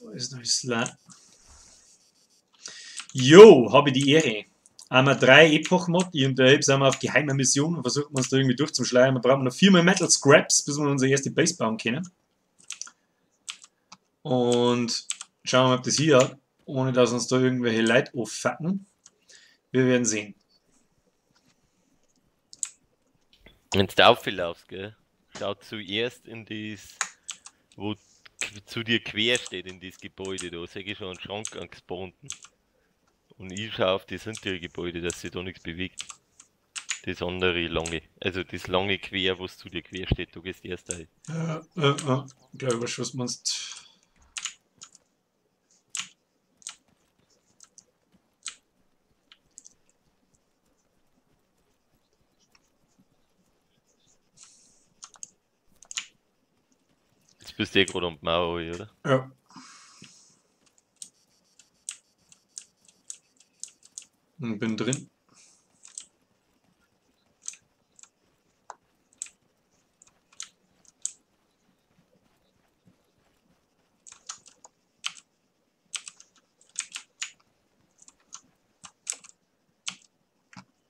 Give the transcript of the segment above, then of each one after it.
Da ist noch ein. Jo, habe die Ehre. Einmal 3 Epoch-Mod, ich und der Ape sind wir auf geheimer Mission und versuchen uns da irgendwie durchzuschleichen. Wir brauchen noch 4 Metal Scraps, bis wir unsere erste Base bauen können. Und schauen wir mal, ob das hier hat, ohne dass uns da irgendwelche Leute auffacken. Wir werden sehen. Wenn du da auflaufst, gell, schau zuerst in das, wo zu dir quer steht, in das Gebäude da, seh ich schon einen Schrank angespawnt. Und ich schaue auf das hintere Gebäude, dass sich da nichts bewegt. Das andere lange, also das lange quer, was zu dir quer steht, da gehst du erst rein. Ja, ich glaube, was du meinst. Jetzt bist du eh gerade am Mauer, oder? Ja. Und bin drin.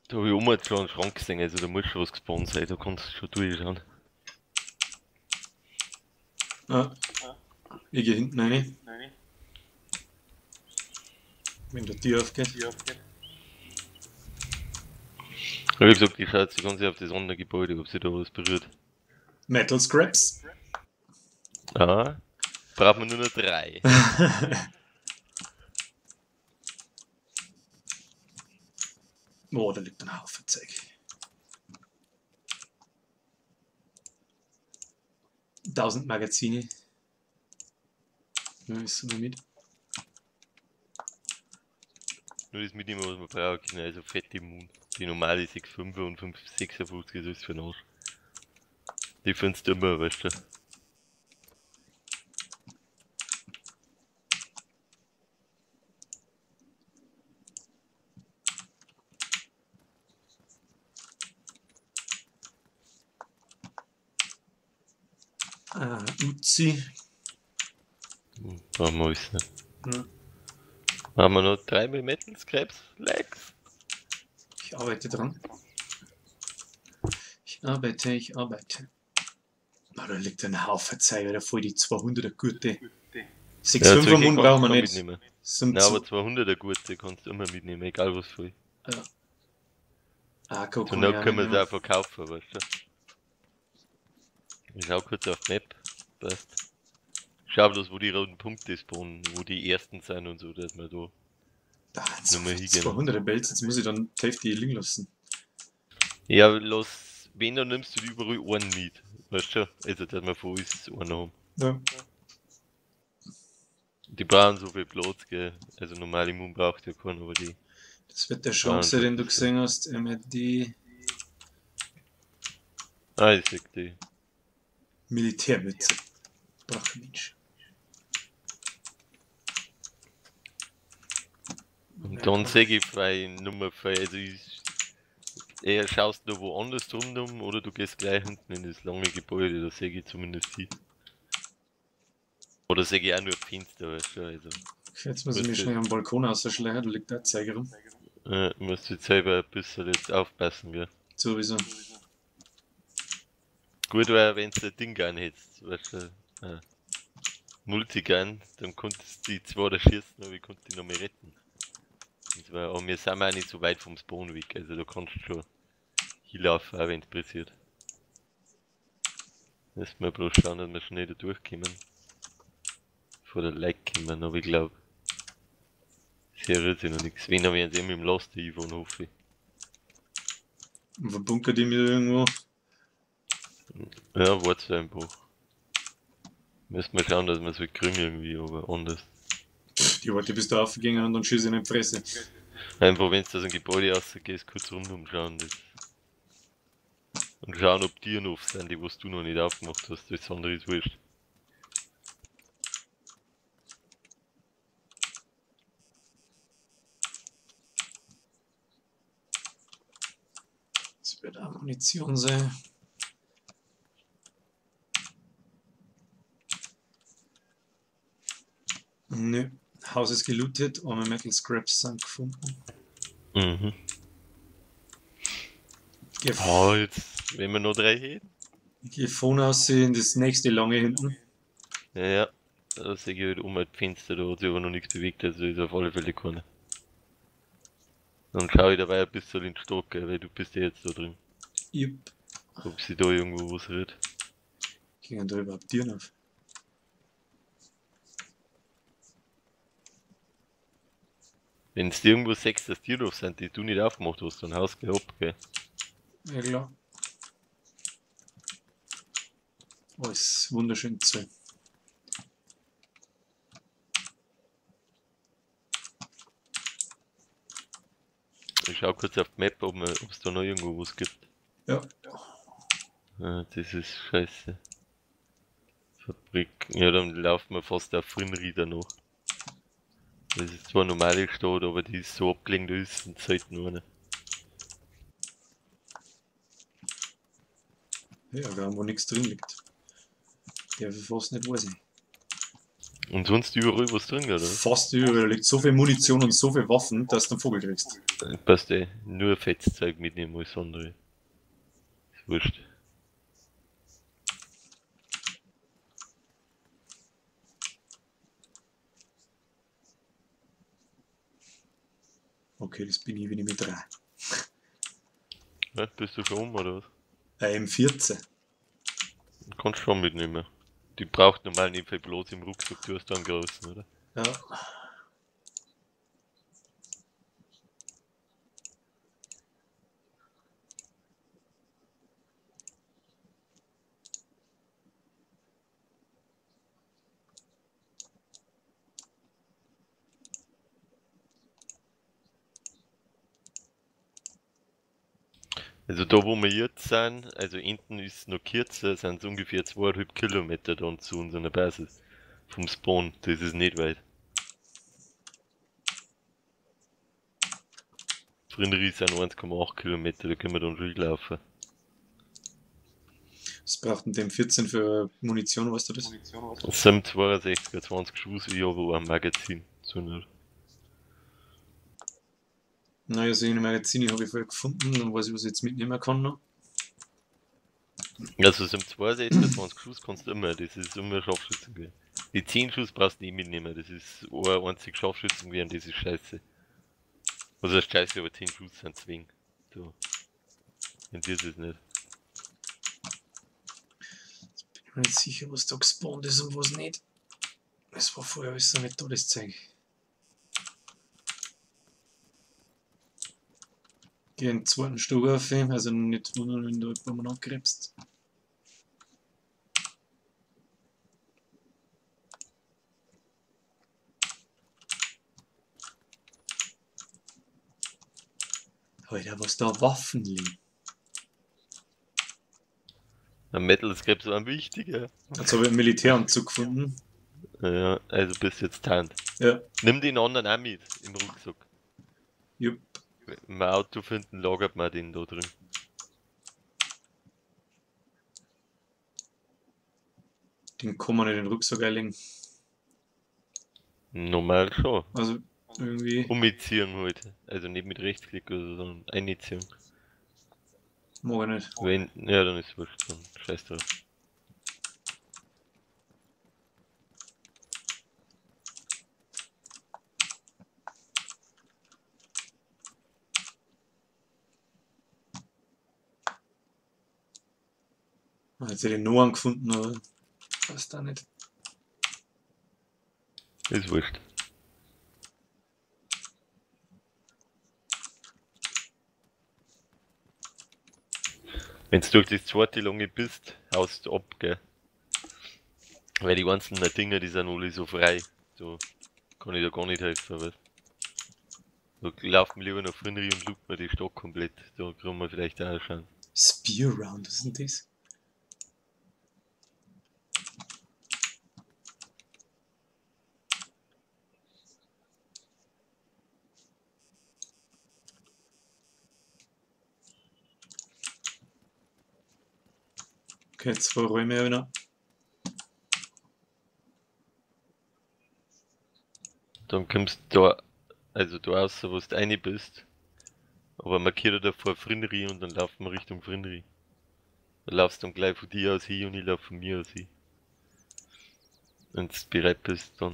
Da hab ich oben jetzt schon einen Schrank gesehen, also da muss schon was gespawnt sein, da kannst du schon durchschauen. Ah, ich geh hinten rein. Wenn der Tür aufgeht. Wie gesagt, ich schaue jetzt die ganze Zeit auf das andere Gebäude, ob sich da was berührt. Metal Scraps. Ah, braucht man nur noch 3. Oh, da liegt ein Haufen Zeug. 1000 Magazine. Ja, ist so mit. Nur das mitnehmen, was man braucht, genau, also fette Immun. Die normale 6,5 und 5,56 ist alles für den Arsch. Die findest du immer, weißt du. Ah, Uzi. Brauchen wir alles nicht. Ja. Haben wir noch 3 Metal Scraps? Lex! Ich arbeite dran. Ich arbeite, ich arbeite. Oh, da liegt ein Haufen Zeug, da voll die 200er Gurte. 6,5 Ja, Mund brauchen wir nicht. mitnehmen. Sind Nein, aber 200er Gurte kannst du immer mitnehmen, egal was voll. Ja. Ah, guck Zur mal, Not ja, können wir es mitnehmen. auch verkaufen, weißt du. Ich schau kurz auf die Map. Passt. Schau bloß, wo die roten Punkte spawnen, wo die ersten sind und so, dass wir da Da, nochmal hingehen. 200er Bells, jetzt muss ich dann die Hälfte liegen lassen. Ja, los, wenn, dann nimmst du die überall einen mit, weißt du? Also, dass wir von uns einen haben. Ja. Die brauchen so viel Platz, gell? Also, normal Immun braucht ja keinen, aber die. Das wird der Schrank sein, den du gesehen hast, MRD. Ah, ich seh die. Militärmütze. Braucht kein Mensch. Und dann seh ich frei Nummer 4, also ich, eher schaust du woanders rundum oder du gehst gleich hinten in das lange Gebäude, da seh ich zumindest hin. Oder seh ich auch nur Fenster, weißt du, also. Okay, jetzt muss ich mich schnell am Balkon rausschleichen, da liegt der Zeiger rum. Ja, musst du jetzt selber ein bisschen jetzt aufpassen, gell? Sowieso. Gut wäre, wenn du ein Ding an hättest, weißt du, Multigun, dann konntest du die zwar da schießen, aber ich konnte die noch mehr retten. Das war, aber wir sind auch nicht so weit vom Spawn weg, also da kannst du schon hinlaufen, auch wenn's pressiert. Lass mal bloß schauen, dass wir schnell da durchkommen. Vor der Like kommen, aber ich glaub, es rührt sich noch nichts. Wenn, dann werden sie eh mit dem Laster einfahren, hoffe ich. Und verbunkert die mir irgendwo? Ja, warte einfach. Müssen wir schauen, dass wir es halt kriegen irgendwie, aber anders. Die warte bis da aufgegangen und dann schieße ich in die Fresse. Einfach, wenn du aus dem Gebäude rausgehst, kurz rundum schauen. Das. Und schauen, ob die noch offen sind, die was du noch nicht aufgemacht hast. Das andere ist wurscht. Das wird Munition sein. Nö. Haus ist gelootet, aber Metal Scraps sind gefunden. Mhm. Geh Oh, jetzt, wenn wir noch 3 hätten. Geh vorne aus in das nächste lange hinten. Ja, ja. Da sehe ich halt um ein Fenster, da hat sich aber noch nichts bewegt, also ist auf alle Fälle keiner. Dann schau ich dabei ein bisschen in den Stock, gell, weil du bist ja jetzt da drin. Jupp. Ob sie da irgendwo was rührt. Gehen da überhaupt Türen auf? Wenn du irgendwo siehst, dass Türen auf sind, die du nicht aufgemacht hast, dann haust du gleich ab, gell? Ja, klar. Alles wunderschön zu. Ich schau kurz auf die Map, ob's da noch irgendwo was gibt. Ja. Ah, das ist scheiße. Fabrik. Ja, dann laufen wir fast auf Frinrieder noch. Das ist zwar eine normale Stadt, aber die ist so abgelegen, da ist selten eine. Ja, Raum, wo nichts drin liegt. Der fast nicht weiß ich. Und sonst überall was drin, oder? Fast überall. Da liegt so viel Munition und so viel Waffen, dass du einen Vogel kriegst. Passt eh. Nur Fettzeug mitnehmen als andere. Ist wurscht. Okay, das bin ich, wenn ich mit 3. Ja, bist du schon um, oder was? M14. Kannst schon mitnehmen. Die braucht normal nicht viel bloß im Rucksack, du hast da einen großen, oder? Ja. Also da, wo wir jetzt sind, also hinten ist es noch kürzer, sind es ungefähr 2,5 Kilometer dann zu unserer Basis. Vom Spawn, das ist nicht weit. Frinri sind 1,8 Kilometer, da können wir dann schon laufen. Was braucht denn dem 14 für Munition, weißt du das? 7,62er, 20 Schuss, ich habe auch ein Magazin. So nicht. Naja, so eine Magazine habe ich vorher gefunden, dann weiß ich, was ich jetzt mitnehmen kann noch. Also so im 62er, 20 Schuss kannst du immer, das ist immer Scharfschützengewehr. Die 10 Schuss brauchst du nicht mitnehmen, das ist ein einzig Scharfschützengewehr und das ist scheiße. Also das ist scheiße, aber 10 Schuss sind zwingend. So. Und das ist nicht. Jetzt bin ich mir nicht sicher, was da gespawnt ist und was nicht. Das war vorher alles so nicht tolles Zeug. Geh in den zweiten Stock auf, also nicht wundern, wenn du jemanden angreifst. Alter, was da Waffen liegen. Ein Metal Scraps war wichtiger. Jetzt habe ich einen Militäranzug gefunden. Ja, also bist jetzt tarnt. Ja. Nimm den anderen auch mit im Rucksack. Jupp. Wenn wir ein Auto finden, lagert man den da drin. Den kann man nicht in den Rucksack einlegen. Normal schon. Also irgendwie. Umziehen halt. Also nicht mit Rechtsklick oder so, sondern einziehen. Mag ich nicht. Wenn, ja, dann ist es wurscht. Dann scheiß drauf. Jetzt hätte ich noch einen gefunden, aber weiß da nicht. Ist wurscht. Wenn du durch das zweite Lange bist, haust du ab, gell? Weil die ganzen Dinger, die sind alle so frei. Da kann ich da gar nicht helfen, weißt du? Da laufen wir lieber nach Frinri und looten wir die Stadt komplett. Da kriegen wir vielleicht auch eine Chance. Spear Round, was ist denn das? Okay, 2 Räume habe ich noch. Dann kommst du da, also da raus, wo du rein bist. Aber markiere davor Frinri und dann laufen wir Richtung Frinri. Dann laufst du dann gleich von dir aus hin und ich lauf von mir aus hin. Wenn du bereit bist, dann.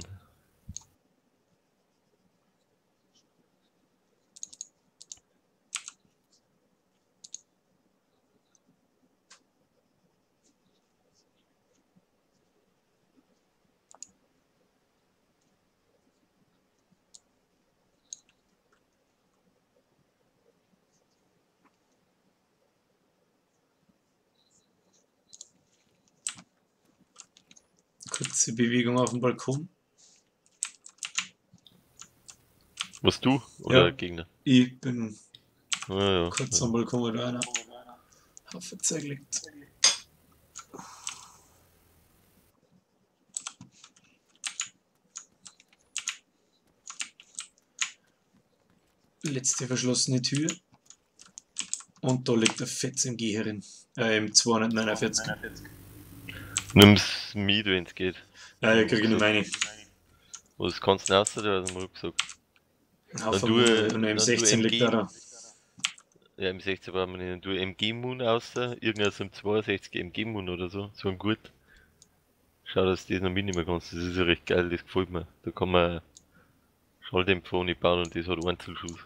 Kurze Bewegung auf dem Balkon. Was du oder Ja. Gegner? Ich bin Ah, ja. kurz am Balkon, weil da einer Haufen Zeug liegt. Letzte verschlossene Tür. Und da liegt der Fetz im Gehirn. Im 249. Nimm's mit, wenn's geht. Ja, ich kriege nur meine. Was kannst du raus oder aus dem Rucksack? Haufen du, und dann M16 du liegt MG. da. Da. Ja, M16 brauchen wir nicht. Dann tu MG-Moon raus, irgendein so ein 62 MG-Moon oder so, so ein Gurt. Schau, dass du das noch mitnehmen kannst, das ist ja recht geil, das gefällt mir. Da kann man Schalldämpfer ohne bauen und das hat Einzelschuss.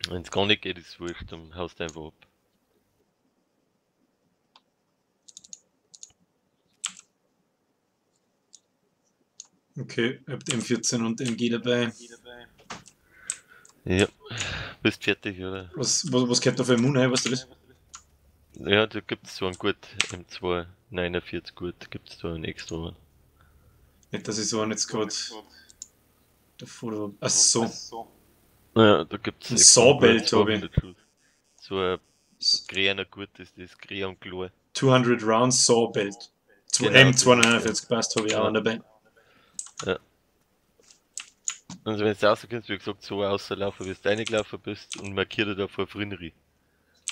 Wenn es gar nicht geht, ist es wurscht, dann haust du einfach ab. Okay, ich hab M14 und MG dabei. Ja, bist fertig, oder? Was gehört da für ein Moon rein, weißt du das? Ja, da gibt's so einen Gurt, M2 49 Gurt, gibt's da einen extra. einen. Nicht, dass ich so einen jetzt gerade davor. Ach so. Ja, da gibt's Ein extra einen Gurt, Sawbelt hab ich. 200 Schuss. So ein grüner Gurt ist das, grün und klar. 200 Rounds Sawbelt. Genau, das ist M249 passt, habe ich auch Ja. einen dabei. Also wenn du rauskommst, wie gesagt, so rauslaufen, wie du reingelaufen bist und markiere da vor Frinri.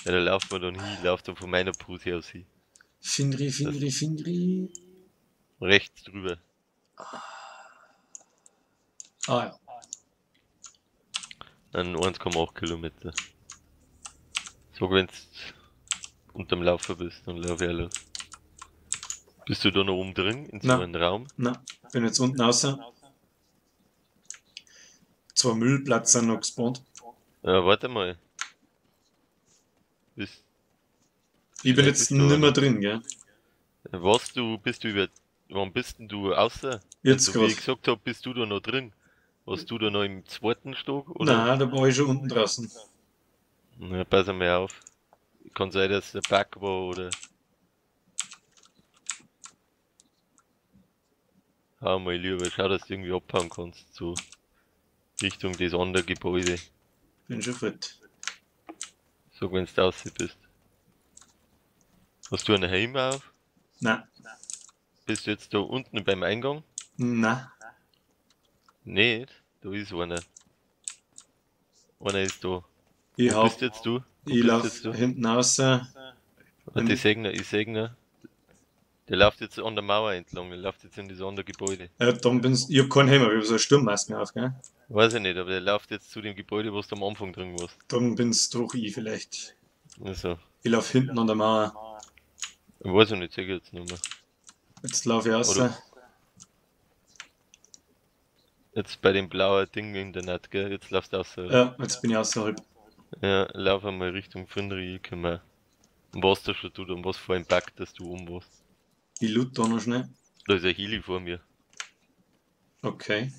Ja, da laufen wir dann hin, lauf dann von meiner Pose aus hin. Findri, Findri, Findri. Rechts drüber. Ah ja. Dann 1,8 Kilometer. Sag, wenn du unterm Laufen bist, dann lauf ich auch los. Bist du da noch oben drin, in so Nein. einem Raum? Na, bin jetzt unten raus. Zwei Müllplatz sind noch gespawnt. Ja, warte mal. Bist, Ich bin Vielleicht jetzt bist du aber nimmer noch- drin, gell? was du, bist du über, wann bist denn du außer? Jetzt Also, wie ich grad. gesagt hab, bist du da noch drin? Warst du da noch im zweiten Stock, oder? Nein, da war ich schon unten draußen. Na, pass einmal auf. Kann sein, dass der Bug war, oder? Hau mal lieber, schau, dass du irgendwie abhauen kannst, so Richtung das andere Gebäude. Bin schon fit. Sag, wenn du draußen bist. Hast du einen Helm auf? Nein. Bist du jetzt da unten beim Eingang? Nein. Nicht, da ist einer. Einer ist da. Ich Wo hau, bist jetzt du? Wo ich bist lauf jetzt du? hinten raus. Warte, ich seh ihn, ich seh ihn. Der läuft jetzt an der Mauer entlang, der läuft jetzt in das andere Gebäude. Ja, dann bin's, ich hab keinen Helm, aber ich hab so eine Sturmmaske auf, gell? Weiß ich nicht, aber der läuft jetzt zu dem Gebäude, wo du am Anfang drin warst. Dann bin's doch ich vielleicht. Also, Ich lauf hinten an der Mauer. weiß ich nicht, sag ich jetzt nicht mehr. Jetzt lauf ich raus. Oder- Jetzt bei dem blauen Ding im Internet, gell? Jetzt laufst du raus. oder? Ja, jetzt bin ich außerhalb. Ja, lauf einmal Richtung Frinri, ich komm auch. Und was da schon tut und was vor einem Bug, dass du oben warst. Ich loot da noch schnell. Da ist ein Heli vor mir. Okay.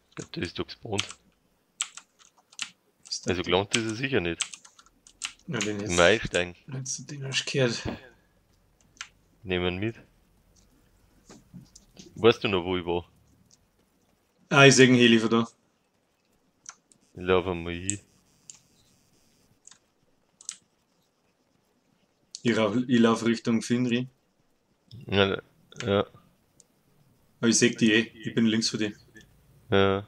Ich glaub, der ist da gespawnt. Ist der- Also gelangt ist er sicher nicht. Na, den Im jetzt, Einsteigen. jetzt den hast du gehört. Nehmen wir mit. Weißt du noch, wo ich war? Ah, ich sehe einen Heli von da. Ich lauf einmal hin. Ich lauf Richtung Finri. Ja, ja, Aber ich sehe die eh. Ich bin links von dir. ja.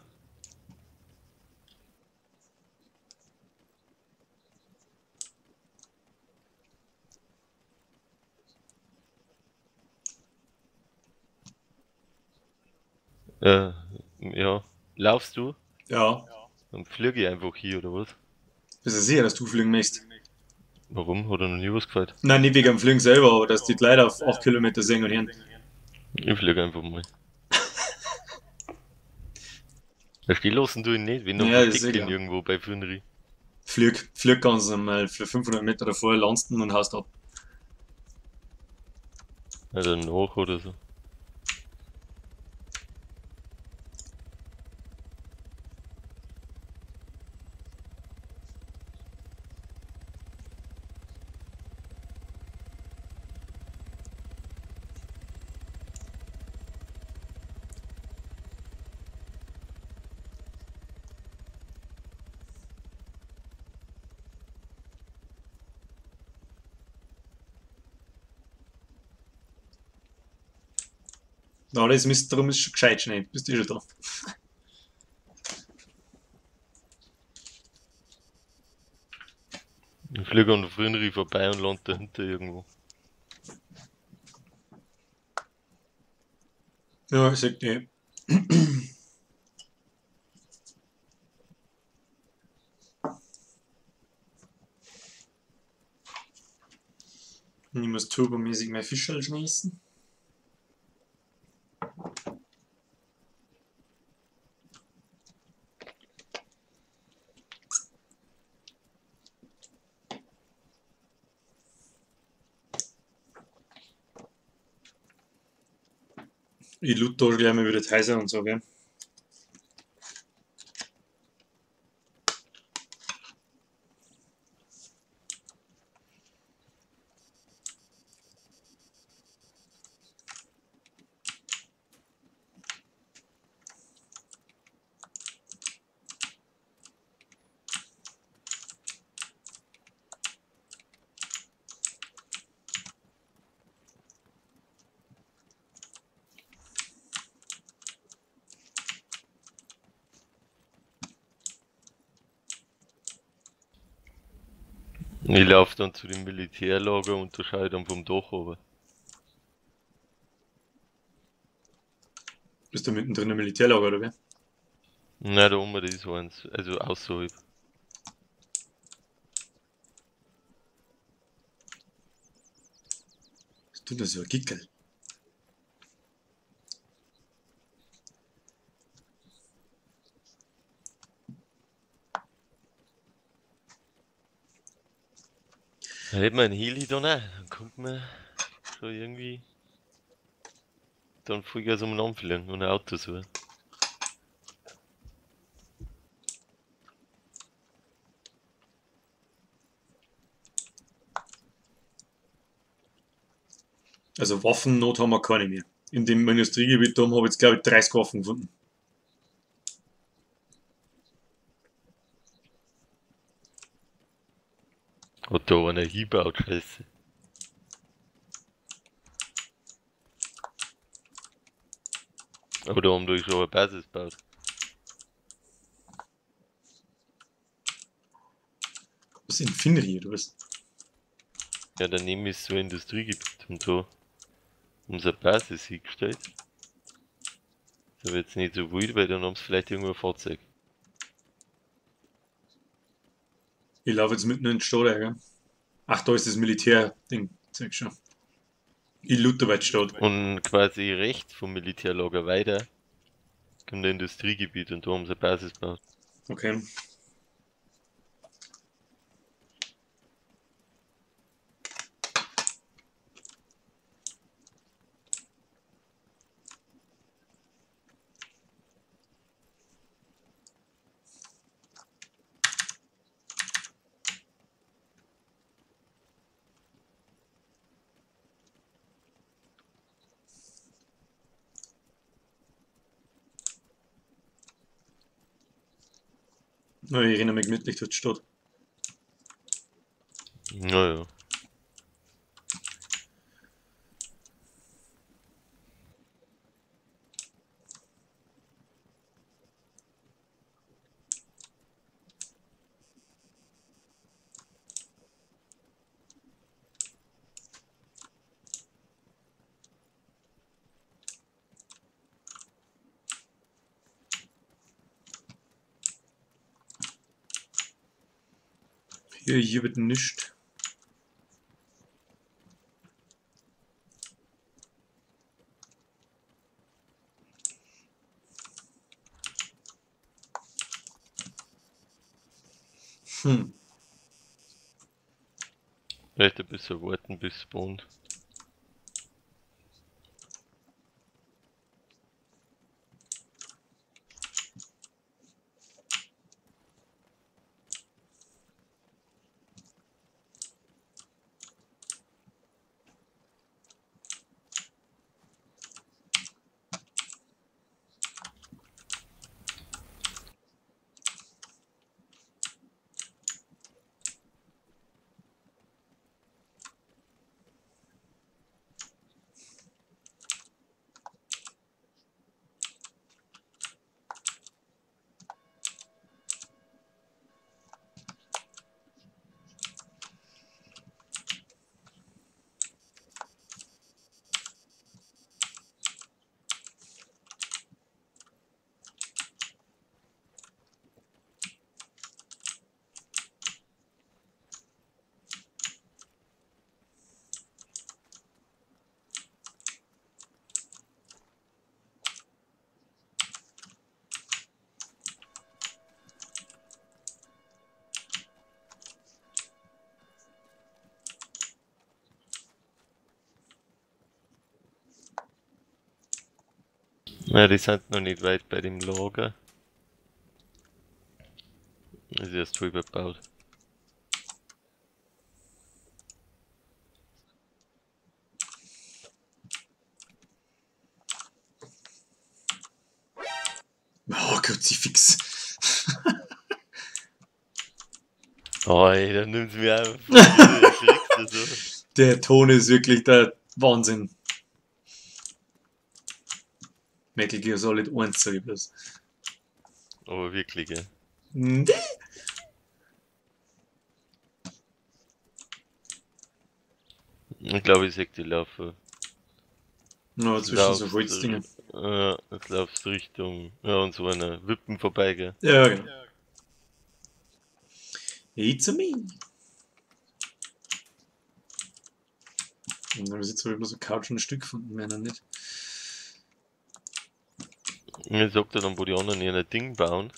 Ja. Laufst du? Ja. Dann fliege ich einfach hier, oder was? Bist du sicher, dass du fliegen möchtest? Warum? Hat er noch nie was gefällt? Nein, nicht wegen dem Fliegen selber, aber dass die Leute auf 8 Kilometer sehen und hören. Ich fliege einfach mal. Da stehen lassen du ihn nicht, wenn du Ja, das ist versteckt eh ihn klar. irgendwo bei Fünri. Flieg ganz einmal für 500 Meter davor, landest und haust ab. Oder nach oder so. Na, das Mist drum ist schon gescheit schnell. Bist du eh schon da. Ich fliege an der Fünri vorbei und lande dahinter irgendwo. Ja, ich sag dir. Ich muss turbomäßig mein Fischerl schmeißen. Ich loot da gleich mal wieder die Häuser und so, gell? Ich laufe dann zu dem Militärlager und da schaue ich dann vom Dach runter. Bist du mittendrin im Militärlager, oder wie? Nein, da oben, das ist eins, also außerhalb. Was tut das so ein Gickel? Da hätte man einen Heli da nicht, dann kommt man schon irgendwie dann Vollgas umeinander fliegen und ein Auto suchen. Also Waffennot haben wir keine mehr. In dem Industriegebiet da habe ich jetzt, glaube ich, 30 Waffen gefunden. Hat da einer hingebaut, scheiße. Aber da haben die schon eine Basis gebaut. Was in Finri, oder was? Ja, daneben ist so ein Industriegebiet und so unsere Basis hingestellt. Das ist aber jetzt nicht so wild, weil dann haben sie vielleicht irgendwo ein Fahrzeug. Ich laufe jetzt mitten in den Stadt, gell? Ach, da ist das Militär-Ding. Zeig schon. Ich loot dabei die Stadt. Und quasi rechts vom Militärlager weiter kommt ein Industriegebiet und da haben sie eine Basis gebaut. Okay. Na, ich erinnere mich gemütlich durch die Stadt. Naja. Hier wird nichts. Hm. Vielleicht ein bisschen warten, bis spawnt. Na, die sind noch nicht weit bei dem Lager. Ist erst überbaut. Oh, Kruzifix. Oh, ey, dann nimmt's mir einfach. So. Der Ton ist wirklich der Wahnsinn. Metal Gear Solid 1, sag ich bloß. Aber wirklich, ja. Nee. Ich glaube, ich seh die Laufe. No, zwischen so Holzdingen. Jetzt laufst du Richtung, ja, und so einer Wippen vorbei, gell? Ja, genau. It's a me. Und dann sitzt ich bloß eine Couch und ein Stück von mir noch nicht. Mir sagt er dann, wo die anderen ihr Ding bauen.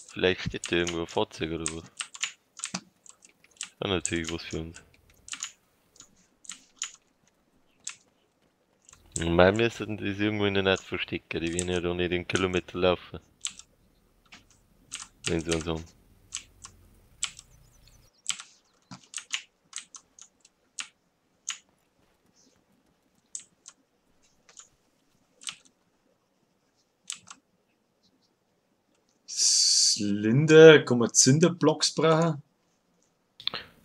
Vielleicht steht da irgendwo ein Fahrzeug oder was. War natürlich was für uns. Und mein müssten das irgendwo in der Nacht verstecken, die werden ja da nicht den Kilometer laufen. Wenn sie uns haben. Linde, kann man Zinderblocks brauchen?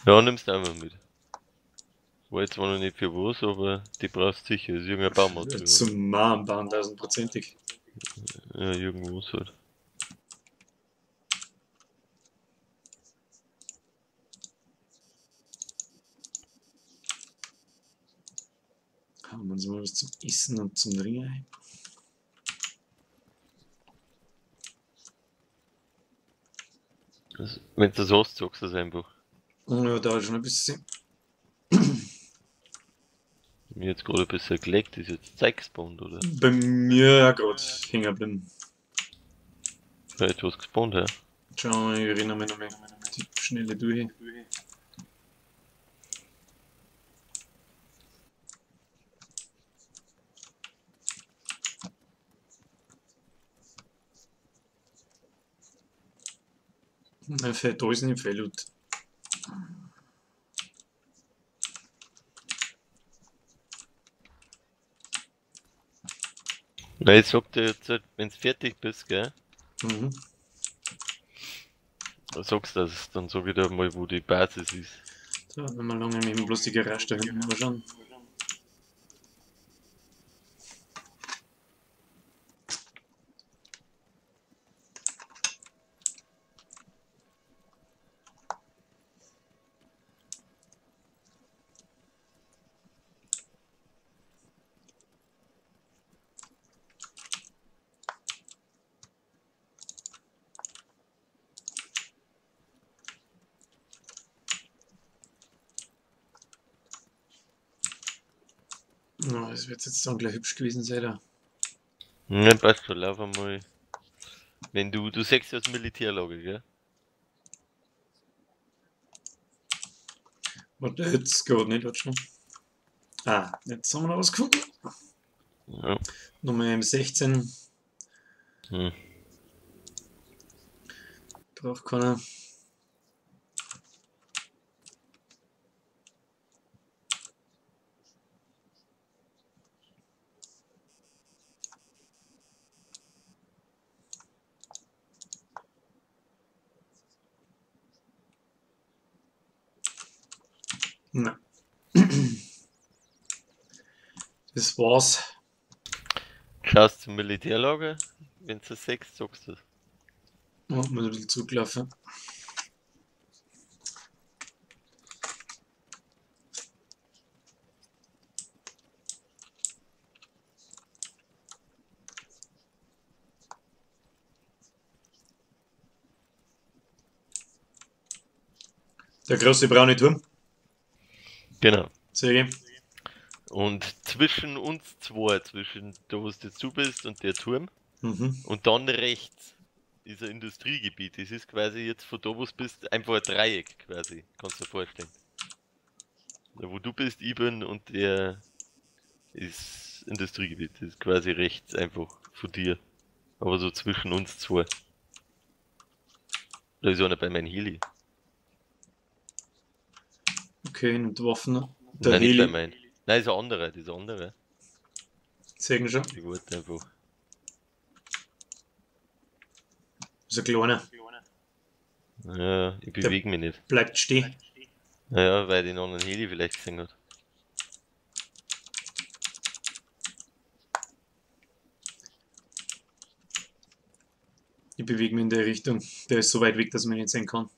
Ja, nimmst du einfach mit. Weiß zwar noch nicht für was, aber die brauchst du sicher. Das ist irgendein Baumaterial. Zum Machen bauen, 1000%ig. Ja, irgendwo halt. Haben wir uns mal was zum Essen und zum Trinken ein? Wenn du das hast, sagst du es einfach. Ja, dauert schon ein bisschen. Mir jetzt gerade ein bisschen gelegt, ist jetzt Zeug gespawnt, oder? Bei mir ja gerade hängen geblieben. Vielleicht was gespawnt, ja? Schau mal, ich erinnere mich noch mal die schnelle durch. Da ist nicht viel Loot. Na, ich sag dir jetzt, wenn du fertig bist, gell? Mhm. Dann sagst du das, dann sag ich dir mal, wo die Basis ist. So, wenn wir lange eben bloß die Garage da hinten anschauen. Na, das wird jetzt dann gleich hübsch gewesen sein da. Ne, passt schon, lauf einmal. Wenn du siehst ja das Militärlager, gell? Warte, jetzt geht nicht, warte schon. Ah, jetzt haben wir noch was gefunden. Ja. Nummer M16. Hm. Braucht keiner. Na. Das war's. Schaust zum Militärlager, wenn du sechs sagst du. Oh, muss ein bisschen zurücklaufen. Der große braune Turm. Genau. Sehr gut. Und zwischen uns zwei, zwischen da, wo du jetzt bist und der Turm, Mhm. und dann rechts ist ein Industriegebiet. Das ist quasi jetzt von da, wo du bist, einfach ein Dreieck quasi, kannst du dir vorstellen. Da, wo du bist, ich bin und der ist Industriegebiet. Das ist quasi rechts einfach von dir. Aber so zwischen uns zwei. Da ist einer bei meinem Heli. Okay, nimmt Waffen. Der Nein, nicht bei Heli. meinem. Nein, ist ein anderer, das ist ein anderer. Sehen schon. Ich wollte einfach. Ist ein kleiner. Ja, ich bewege mich nicht. Bleibt stehen. Naja, weil den anderen Heli vielleicht gesehen hat. Ich bewege mich in der Richtung. Der ist so weit weg, dass man ihn nicht sehen kann.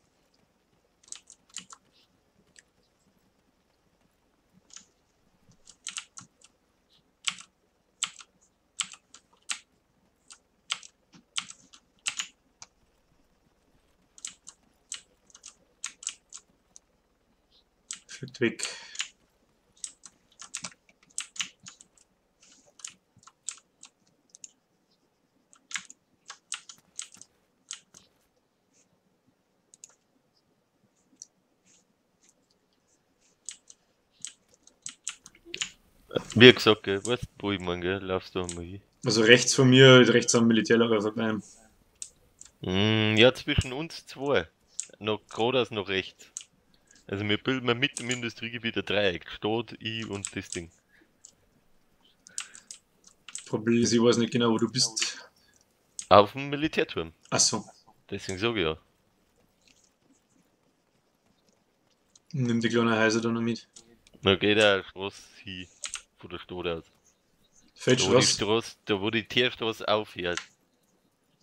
Fliegt weg. Wie gesagt, gell, weißt du, wo ich mein, gell, laufst du einmal hin. Also rechts von mir, rechts am Militärlager vorbei. Ja, zwischen uns zwei. Noch geradeaus, noch rechts. Also wir bilden mit dem Industriegebiet ein Dreieck. Stadt, ich und das Ding. Problem ist, ich weiß nicht genau, wo du bist. Auf dem Militärturm. Achso, Deswegen sage ich ja. nimm die kleine Häuser da noch mit. Da geht der Straße hin. Von der Stadt aus. Da wo die Feldstraße. Straße, da wo die Teerstraße aufhört.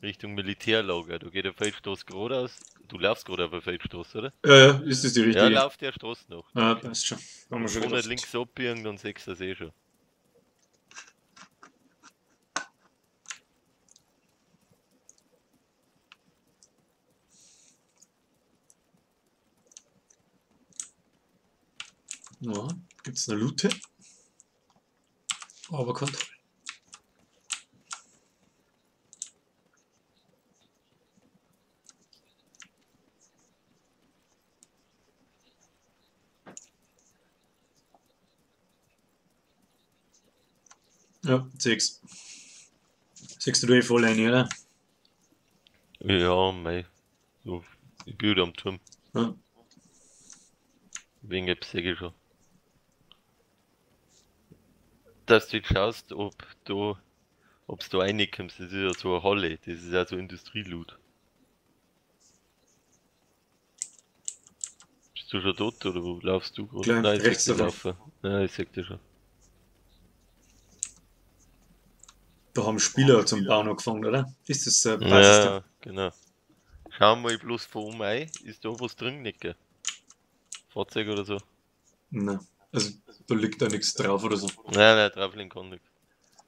Richtung Militärlager. Da geht der Feldstraße geradeaus. Du laufst gerade auf der Feldstraße, oder? Ja, ja, ist das die Ja, richtige? lauf der Straße noch. Ah, passt schon. Haben wir schon Vorne gedacht. links abbiegen, dann siehst du das eh schon. Ja, gibt's eine Lute? Aber Kontrolle. Ja, sechs. Siehst du eh voll ein, oder? Ja, mei. So, ich bin wieder am Turm. Ja. Wegen App sehe ich schon. Dass du jetzt schaust, ob du, ob's da reinkommst, das ist ja so eine Halle, das ist ja so Industrieloot. Bist du schon tot oder wo laufst du gerade? Klein, Nein, ich seh rechts dich davon. laufen. Nein, ich seh dich schon. Da haben Spieler zum Bauen angefangen, oder? Ist das Basissystem? Ja, genau. Schau mal bloß von oben ein, ist da was drin, nicht, gell? Fahrzeug oder so? Nein. Also da liegt da nichts drauf oder so. Nein, nein, drauflegen kann nichts.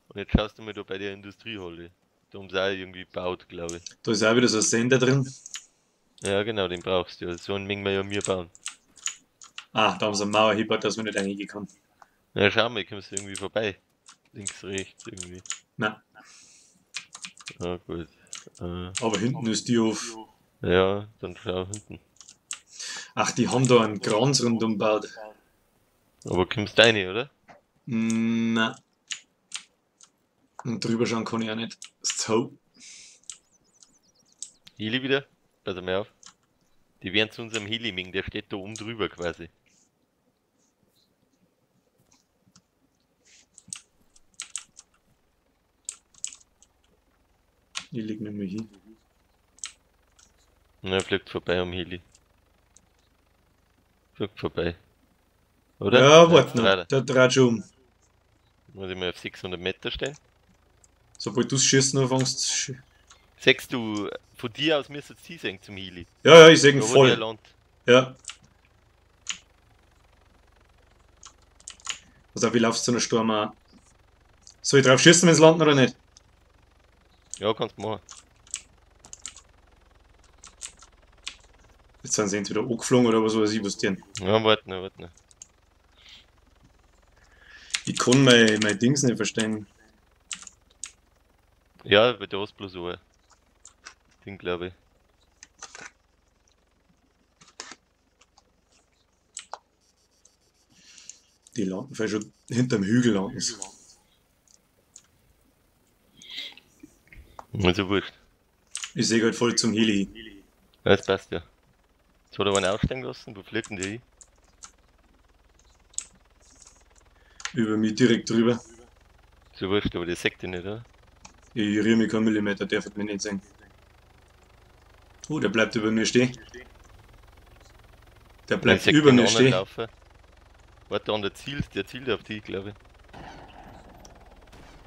Und jetzt schaust du mal da bei der Industriehalle. Da haben sie auch irgendwie gebaut, glaube ich. Da ist auch wieder so ein Sender drin. Ja, genau, den brauchst du ja. So einen mögen wir ja mir bauen. Ah, da haben sie eine Mauer hingebaut, dass man nicht reingehen kann. Na, schau mal, kommst du irgendwie vorbei. Links, rechts irgendwie. Nein. Ah, gut. Aber hinten ist die auf. Ja, dann schau hinten. Ach, die haben da einen Kranz rundum gebaut. Aber kommst du rein, oder? Nein. Und drüber schauen kann ich auch nicht. So. Heli wieder? Pass mal auf. Die werden zu unserem Heli mingen, der steht da oben drüber quasi. Ich leg mich mal hin. Na, fliegt vorbei am Heli. Fliegt vorbei. Oder? Ja, warte noch. Der dreht schon um. Muss ich mal auf 600 Meter stehen? Sobald du schießen anfängst. Sagst du, von dir aus müsstest du sehen zum Heli? Ja, ja, ich seh ihn voll. Ja. Also, wie laufst du zu einer Sturm auch? Soll ich drauf schießen, wenn sie landen oder nicht? Ja, kannst du machen. Jetzt sind sie entweder angeflogen oder was weiß ich, was die. Ja, warte noch, warte noch. Ich kann mein Dings nicht verstehen. Ja, weil du hast bloß ein Ding, glaube ich. Die landen vielleicht schon hinterm Hügel landen sie. Also wurscht. Ich sehe halt voll zum Heli. Ja, das passt ja. Jetzt hat er einen aufsteigen lassen, wo fliegt denn der hin? Über mich direkt drüber. So wurscht, aber der sagt dich nicht, oder? Ich rühre mich keinen Millimeter, der wird mich nicht sehen. Oh, der bleibt über mir stehen. Der bleibt über mir stehen. Laufen. Warte, der zielt, der zielt auf dich, glaube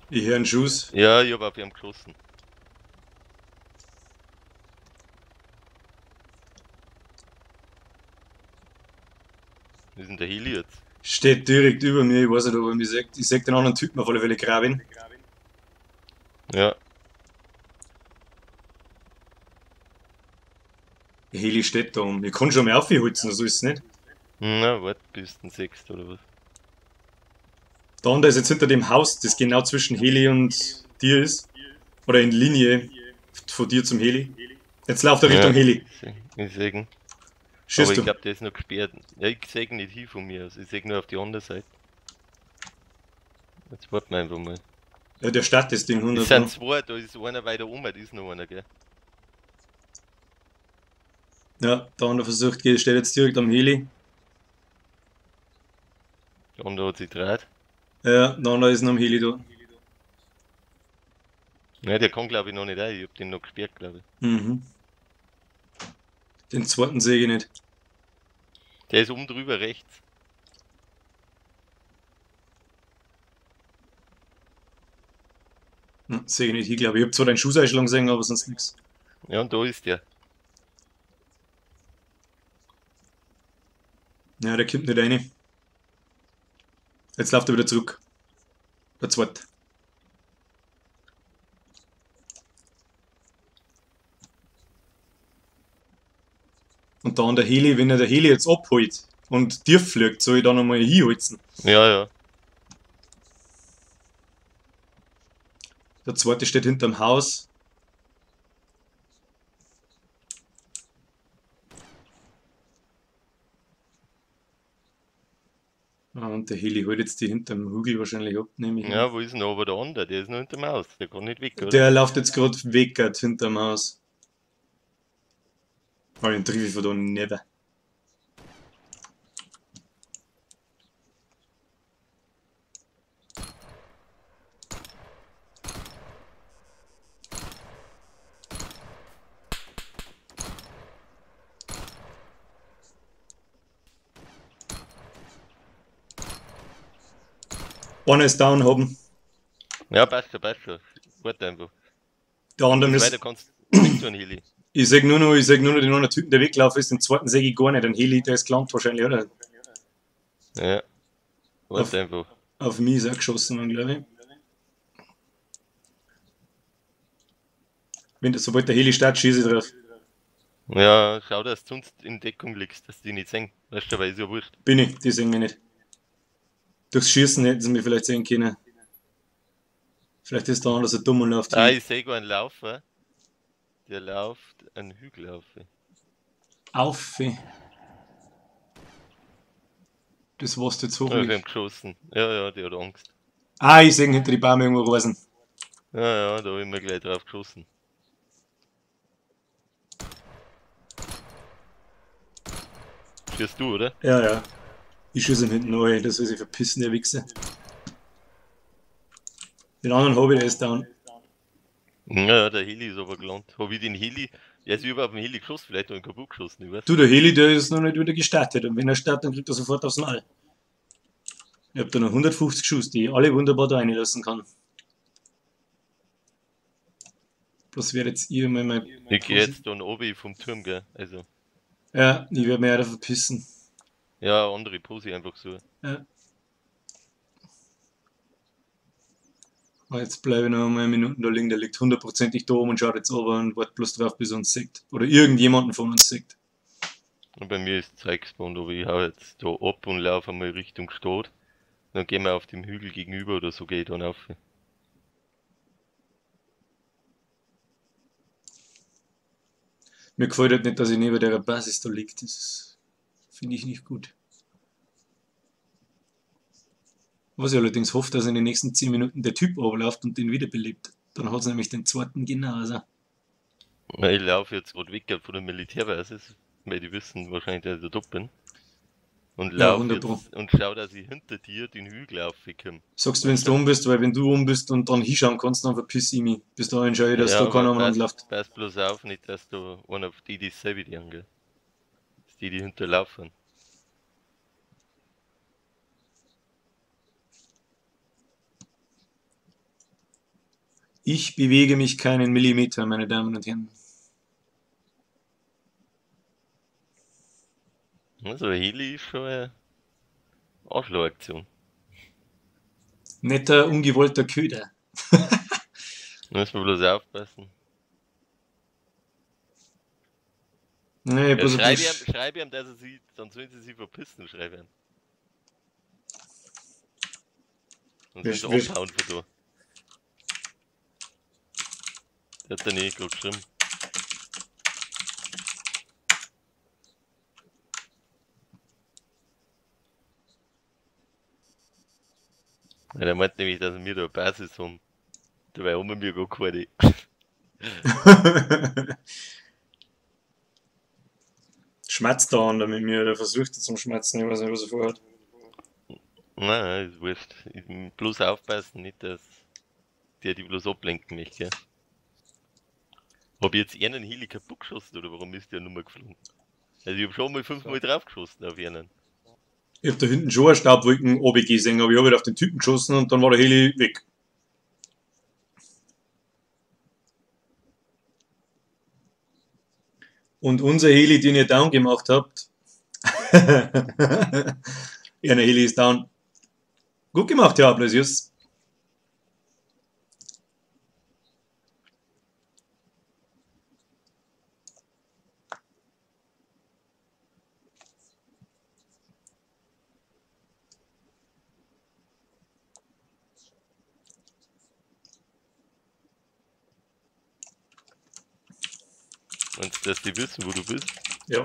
ich. Ich höre einen Schuss. Ja, ich habe auf ihn geschossen. Wo ist denn der Heli jetzt? Steht direkt über mir, ich weiß nicht, ob er mich sieht. Ich sehe den anderen Typen auf alle Fälle graben. Ja. Der Heli steht da um. Ich kann schon mal aufholzen, so ist es nicht. Na, warte, bis du sechst oder was? Der andere ist jetzt hinter dem Haus, das genau zwischen Heli und dir ist. Oder in Linie von dir zum Heli. Jetzt läuft er Richtung Heli. Ich seh ihn. Schießt aber du? Ich glaube, der ist noch gesperrt. Ja, ich seh nicht hin von mir aus. Ich seh nur auf die andere Seite. Jetzt warten wir einfach mal. Ja, der startet das Ding 100. Es sind zwei, da ist einer weiter oben, da ist noch einer, gell? Ja, der andere versucht, steht jetzt direkt am Heli. Der andere hat sich gedreht. Ja, der andere ist noch am Heli da. Ja, der kann glaube ich noch nicht rein, ich hab den noch gesperrt, glaube ich. Mhm. Den zweiten sehe ich nicht. Der ist oben drüber rechts. Hm, sehe ich nicht hin, glaube ich. Ich hab zwar deinen Schuss einschlagen gesehen, aber sonst nichts. Ja, und da ist der. Ja, der kommt nicht rein. Jetzt läuft er wieder zurück. Der zweite. Und dann der Heli, wenn er der Heli jetzt abholt und tief fliegt, soll ich da nochmal hinholzen. Ja, ja. Der zweite steht hinterm Haus. Und der Heli holt jetzt die hinterm Hügel wahrscheinlich ab, nehme ich an. Ja, wo ist denn aber der andere? Der ist noch hinterm Haus, der kann nicht weg, oder? Der läuft jetzt gerade weg, grad hinterm Haus. Oh, den triff ich von da never. Einer ist down, haben. Ja, passt schon, passt schon. Warte einfach. Der andere ist. Weiter kannst du nicht so einen Heli. Ich seh nur noch den anderen Typen, der weggelaufen ist, den zweiten seh ich gar nicht. Den Heli, der ist gelangt wahrscheinlich, oder? Ja. Warte einfach. Auf mich ist er geschossen worden, glaube ich. Wenn, sobald der Heli startet, schieße ich drauf. Ja, schau, dass du sonst in Deckung liegst, dass die nicht sehen. Weißt du, aber ist ja wurscht. Bin ich, die sehen mich nicht. Durchs Schießen hätten sie mich vielleicht sehen können. Vielleicht ist der andere so dumm und läuft Ah, hin. ich sehe gar einen Laufer. Der läuft einen Hügel auf. Auf. Das war's jetzt Ja, ich hab hoffentlich. ihn geschossen. Ja, ja, der hat Angst. Ah, ich sehe ihn hinter die Bäume irgendwo rasen. Ja, ja, da hab ich mir gleich drauf geschossen. Schießt du, oder? Ja, ja. Ich schieße ihm hinten rein, das soll sich verpissen, der Wichser. Den anderen hab ich, der ist down. Ja, der Heli ist aber gelandet. Hab ich den Heli, der ist über auf den Heli geschossen, vielleicht hab ich ihn kaputt geschossen, ich weiß. Du, der Heli, der ist noch nicht wieder gestartet. Und wenn er startet, dann kriegt er sofort aufs Maul. Ich hab da noch 150 Schuss, die ich alle wunderbar da reinlassen kann. Bloß werde jetzt ihr mal mein Ich geh jetzt dann oben vom Turm, gell? Also. Ja, ich werd mich auch da verpissen. Ja, andere Pose einfach so. Ja. Aber jetzt bleibe ich noch einmal eine Minute da liegen, der liegt hundertprozentig da oben und schaut jetzt runter und wartet bloß drauf, bis er uns sieht. Oder irgendjemanden von uns sieht. Und bei mir ist Zeug gespawnt, aber ich hau jetzt da ab und laufe einmal Richtung Stadt. Dann gehen wir auf dem Hügel gegenüber oder so, geh ich dann auf. Mir gefällt halt nicht, dass ich neben der Basis da liegt. Das finde ich nicht gut. Was ich allerdings hoffe, dass in den nächsten 10 Minuten der Typ runterläuft und den wiederbelebt. Dann hat's nämlich den zweiten genauso. Na, ich laufe jetzt grad weg von der Militärbasis, weil die wissen wahrscheinlich, dass ich da top bin. Und Ja, lauf wunderbar. jetzt und schau, dass ich hinter dir den Hügel raufkomme. Sagst du, wenn du oben bist, weil wenn du oben bist und dann hinschauen kannst, dann verpiss ich mich. Bis dahin schau ich, dass Ja, da keiner aber umeinander läuft. pass bloß auf, nicht, dass du einer auf die, die selber die angehen. Dass die, die hinterlaufen. Ich bewege mich keinen Millimeter, meine Damen und Herren. Also Heli ist schon eine Arschlochaktion. Netter, ungewollter Köder. Da müssen wir bloß aufpassen. Nee, Ja, bloß ein bisschen schreib ihm, dass er sie, dann sollen sie sich verpissen, schreib ihm. Dann sollen sie abhauen von da. Der hat dann eh gerade geschrieben. Ja, der meint nämlich, dass wir da eine Basis haben. Dabei haben wir gar keine. Schmerzt da an mit mir, der versucht zum Schmerzen, ich weiß nicht, was er vorhat. Nein, nein, ist wurscht. Ich, bloß aufpassen, nicht, dass der die bloß ablenken möchte. Gell? Hab ich jetzt einen Heli kaputt geschossen oder warum ist der nur geflogen? Also ich hab schon mal 5-mal drauf geschossen auf einen. Ich hab da hinten schon eine Staubwolken oben gesehen, aber ich hab halt auf den Typen geschossen und dann war der Heli weg. Und unser Heli, den ihr down gemacht habt, ja, der Heli ist down. Gut gemacht, Herr Ablasius. Und dass die wissen, wo du bist? Ja.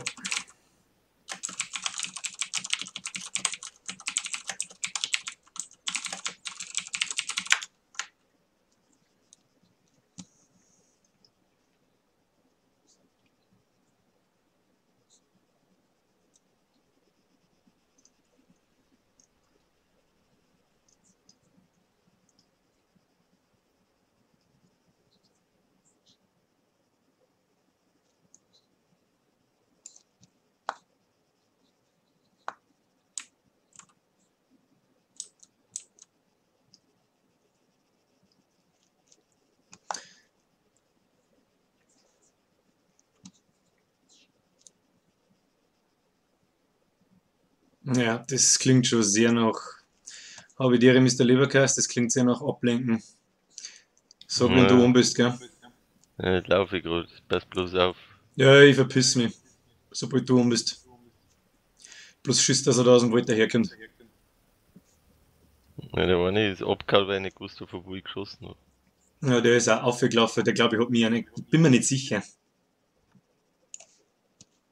Ja, das klingt schon sehr nach Habidere Mister Leberkäse, das klingt sehr nach Ablenken. Sag, wenn du Ja. oben bist, gell? Ja, jetzt laufe ich grad, pass bloß auf. Ja, ich verpiss mich, sobald du oben bist. Bloß Schiss, dass er da aus dem Wald daherkommt. Ja, der eine ist abgehauen, weil ich nicht gewusst habe, von wo ich geschossen habe. Ja, der ist auch aufgelaufen, der glaube ich hat mich ja nicht. Bin mir nicht sicher.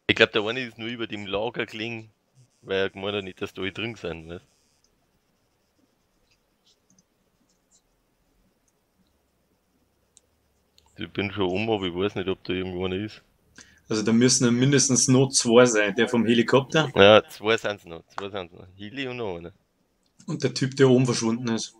Ich glaube, der eine ist nur über dem Lager gelegen, weil er gemeint hat, nicht, dass da alle drin sind, weißt? Ich bin schon um, aber ich weiß nicht, ob da irgendwo einer ist. Also da müssen ja mindestens noch zwei sein, der vom Helikopter. Ja, zwei sind's noch, zwei sind's noch. Heli und noch einer. Und der Typ, der oben verschwunden ist.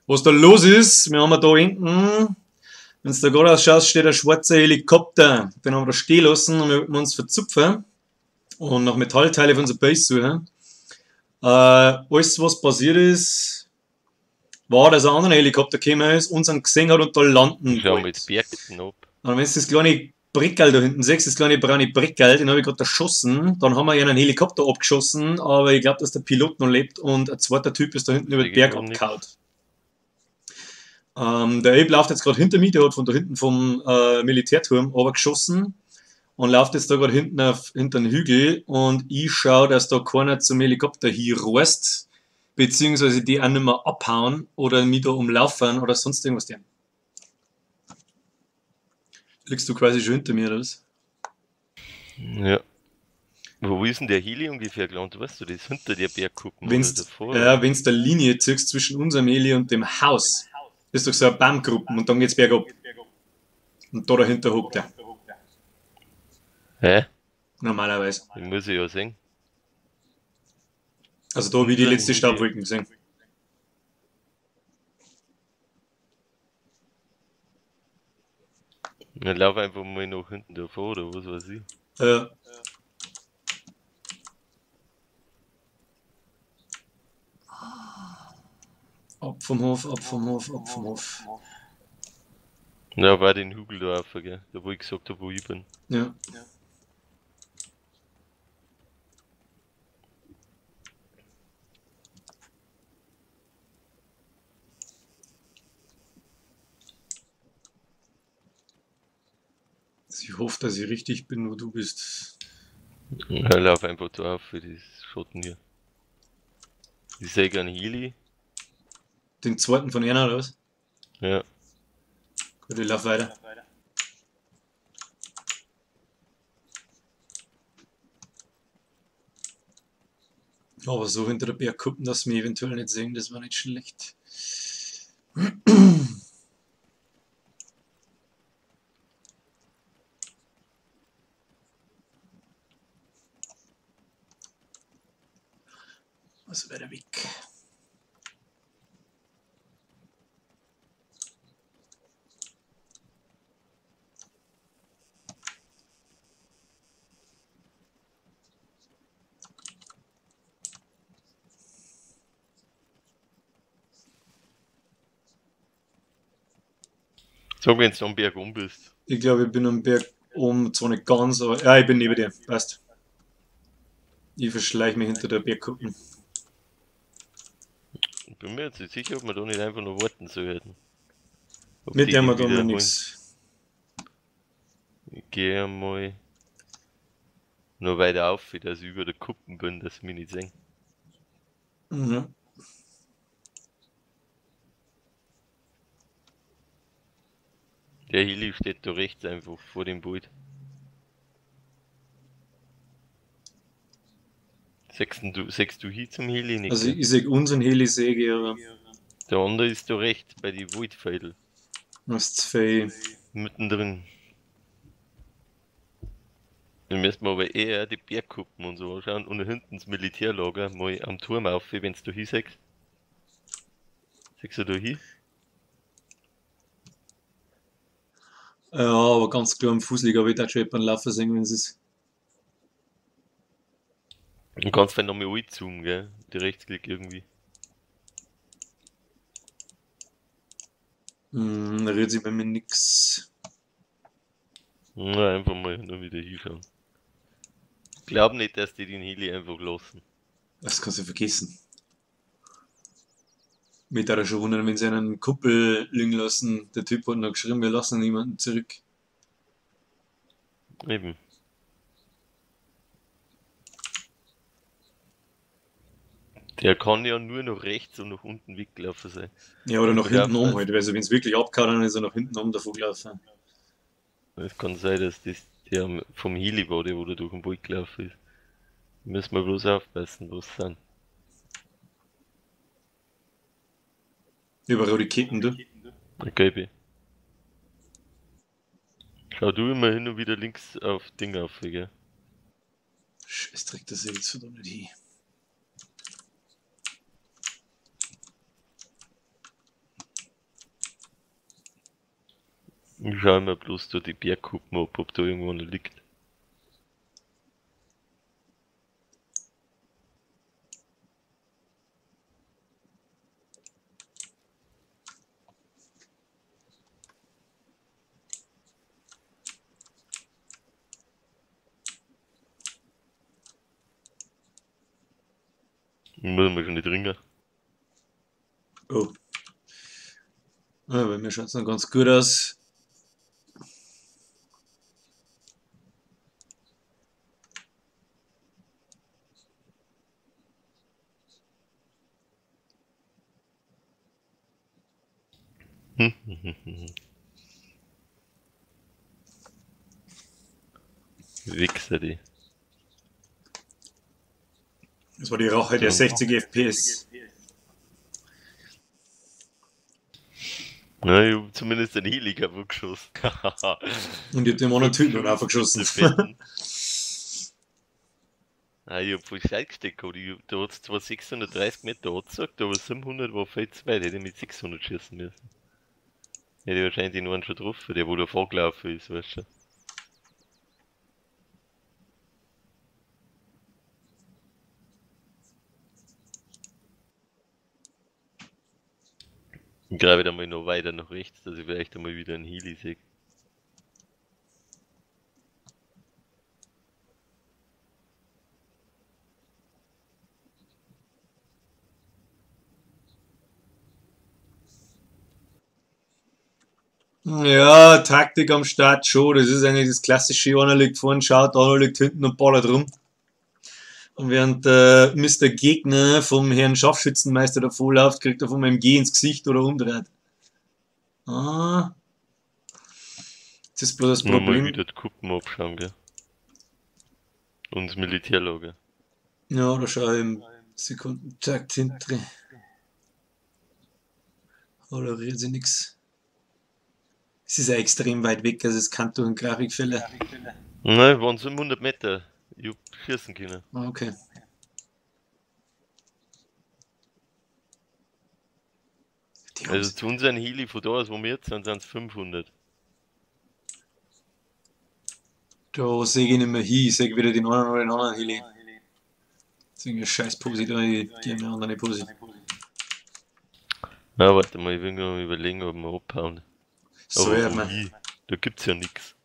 Was da los ist, wir haben ja da hinten, wenn du da gerade ausschaust, steht ein schwarzer Helikopter. Den haben wir da stehen lassen und wir wollten uns verzupfen und nach Metallteile von unserer Base suchen. Alles, was passiert ist, war, dass ein anderer Helikopter gekommen ist, uns einen gesehen hat und da landen Schau wollte. mit Berg ab. Und wenn du das kleine Brickerl da hinten siehst, das kleine braune Brickerl, den habe ich gerade erschossen, dann haben wir ja einen Helikopter abgeschossen, aber ich glaube, dass der Pilot noch lebt und ein zweiter Typ ist da hinten über den Sehe ich Berg noch nix. abgehauen. Der Abe läuft jetzt gerade hinter mir, der hat von da hinten vom Militärturm geschossen und läuft jetzt da gerade hinten hinter den Hügel und ich schaue, dass da keiner zum Helikopter hier rost, beziehungsweise die auch nicht mehr abhauen oder mich da umlaufen oder sonst irgendwas. Liegst du quasi schon hinter mir, oder was? Ja. Wo ist denn der Heli ungefähr gelandet? Weißt du, das ist hinter der Bergkuppe Wenn's, oder davor? ja, wenn's der Linie ziehst zwischen unserem Heli und dem Haus, ist doch so eine Baumgruppe und dann geht's bergab. Und da dahinter hockt er. Hä? Normalerweise. Den muss ich ja sehen. Also da habe ich die Unser letzte Heli. Staubwolken gesehen. Dann lauf einfach mal nach hinten davor oder was weiß ich. Ab vom Hof, ab vom Hof, ab vom Hof. Ja, war den Hügel da rauf, gell? Da wo ich gesagt hab, wo ich bin. Ja. Also ich hoffe, dass ich richtig bin, wo du bist. Ja, lauf einfach da auf für das Schotten hier. Ich sehe einen Heli. Den zweiten von einer, oder was? Ja. Gut, ich lauf weiter. Aber so hinter der Bergkuppe, dass wir eventuell nicht sehen, das war nicht schlecht. Was wäre der Weg? Sag, wenn du am Berg um bist. Ich glaube, ich bin am Berg oben, zwar nicht ganz, aber ja, ich bin neben dir, passt. Ich verschleiche mich hinter der Bergkuppe. Ich bin mir jetzt nicht sicher, ob wir da nicht einfach noch warten sollten. Ob Mit die dem die wir da noch wiederholen. nix. Ich gehe mal noch weiter auf, dass ich über der Kuppe bin, dass sie mich nicht sehen. Mhm. Der Heli steht da rechts einfach vor dem Boot. Sechst du hin zum Heli nicht? Also gell? ich sehe unseren Heli, sehe ich, aber Der andere ist da rechts bei den Waldvögel. was zu viel. Mittendrin. Dann müssen wir aber eher die Bergkuppen und so anschauen und hinten das Militärlager mal am Turm auf, wenn du da hinsiehst. Siehst du da hin? Ja, aber ganz klar am Fuß liegen, aber ich darf schon jemanden laufen sehen, wenn es ist. Und kannst vielleicht nochmal anzoomen, gell? Die Rechtsklick irgendwie. Da rührt sich bei mir nix. Na, einfach mal nur wieder hinschauen. Glaub nicht, dass die den Heli einfach lassen. Das kannst du vergessen. Mich würde schon wundern, wenn sie einen Kumpel liegen lassen. Der Typ hat noch geschrieben, wir lassen niemanden zurück. Eben. Der kann ja nur noch rechts und nach unten weggelaufen sein. Ja, oder nach hinten um halt. Also wenn es wirklich abgehauen, dann ist er nach hinten um davon gelaufen. Es kann sein, dass das der vom Heli war, der wo da durch den Wald gelaufen ist. Müssen wir bloß aufpassen, was sind. Überall die Ketten, du. Okay, schau du immer hin und wieder links auf Ding auf, gell? Scheißdreck, das sehe ich jetzt verdammt nicht hin. Ich schau immer bloß da die Bergkuppen ab, ob da irgendwo noch liegt. Muss man schon nicht ringen. Oh. Ja, bei mir schaut es noch ganz gut aus. Wichser die. Das war die Rache der 60 FPS. Na, ich hab zumindest den Heli kaputt geschossen. Und ich hab dem anderen Typen noch geschossen. Ah, ich hab voll Scheiß gesteckt gehabt. Da hat's zwar 630 Meter angezeigt, aber 700 war viel zu weit. Hätte ich mit 600 schießen müssen. Hätte ich wahrscheinlich den einen schon getroffen, der wo da vorgelaufen ist, weißt du. Ich greife da mal noch weiter nach rechts, dass ich vielleicht einmal wieder einen Heli sehe. Ja, Taktik am Start schon. Das ist eigentlich das klassische, einer liegt vorne, schaut, einer liegt hinten und ballert rum. Und während Mr. Gegner vom Herrn Scharfschützenmeister davor läuft, kriegt er vom MG ins Gesicht oder umdreht. Ah. Das ist bloß das Problem. Mal wieder die Kuppen abschauen, gell? Und das Militärlager. Ja, da schau ich im Sekundentakt hinten. Oh, da rührt sich nix. Es ist ja extrem weit weg, also es kann durch einen Grafikfehler. Nein, waren 700 Meter. Ich hab schießen können. Ah, okay. Also zu unseren Heli von da aus, wo wir jetzt sind, sind es 500. Da sehe ich nicht mehr hin, ich sehe wieder den einen oder den anderen Heli. Das ist eine scheiß Pose da, ich gehe mir eine andere Pose. Na, warte mal, ich will mir überlegen, ob wir abhauen. So, ja, man. Da gibt's ja nix.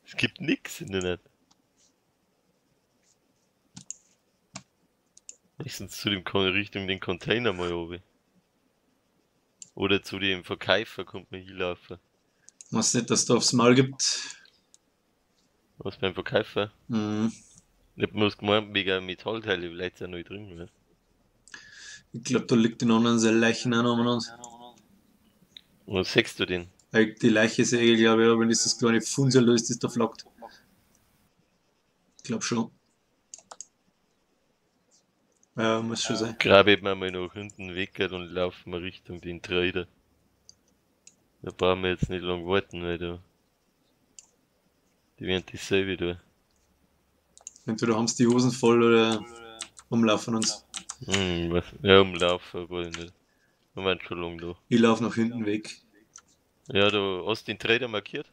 Es gibt nix in der Net. Wenigstens zu dem Richtung den Container mal oben. Oder zu dem Verkäufer kommt man hinlaufen. Was nicht, dass da aufs Maul gibt. Was beim Verkäufer? Mhm. Ich hab mir was gemeint, wegen Metallteile, vielleicht ist ja noch drin, weißt. Ich glaub, da liegt den anderen seine Leichen auch noch umeinander. Was siehst du denn? Die Leiche sehe ich, glaube ich, aber wenn das das kleine Funsel ist, das da flockt. Ich glaub schon. Ja, muss schon sein. Grabe ich mir mal nach hinten weg und laufen wir Richtung den Trader. Da brauchen wir jetzt nicht lang warten, weil da. Die werden dasselbe da. Entweder haben sie die Hosen voll oder umlaufen uns. Hm, was? Ja, umlaufen wollen nicht. Wir waren schon lang da. Ich laufe nach hinten weg. Ja, du hast den Trader markiert?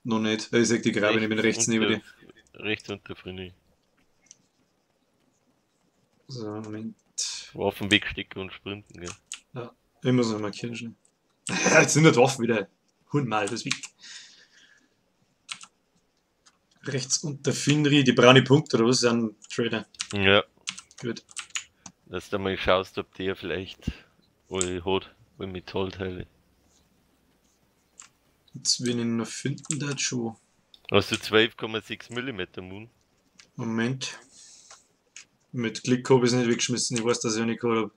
Noch nicht. Ich sag die Grabe, ich bin rechts neben dir. Rechts unter Frini. So, Moment. Waffen wegstecken und sprinten, gell? Ja, ich muss noch markieren schnell. Jetzt sind die Waffen wieder. Hundertmal, das weg. Rechts unter Finri, die braune Punkt, oder was ist ein Trader? Ja. Gut. Dass du mal schaust, ob der vielleicht alle hat, alle Metallteile. Jetzt will ich ihn noch finden, der hat schon. Hast du 12,6 Millimeter Moon? Moment. Mit Glück habe ich es nicht weggeschmissen. Ich weiß, dass ich nicht gehabt habe.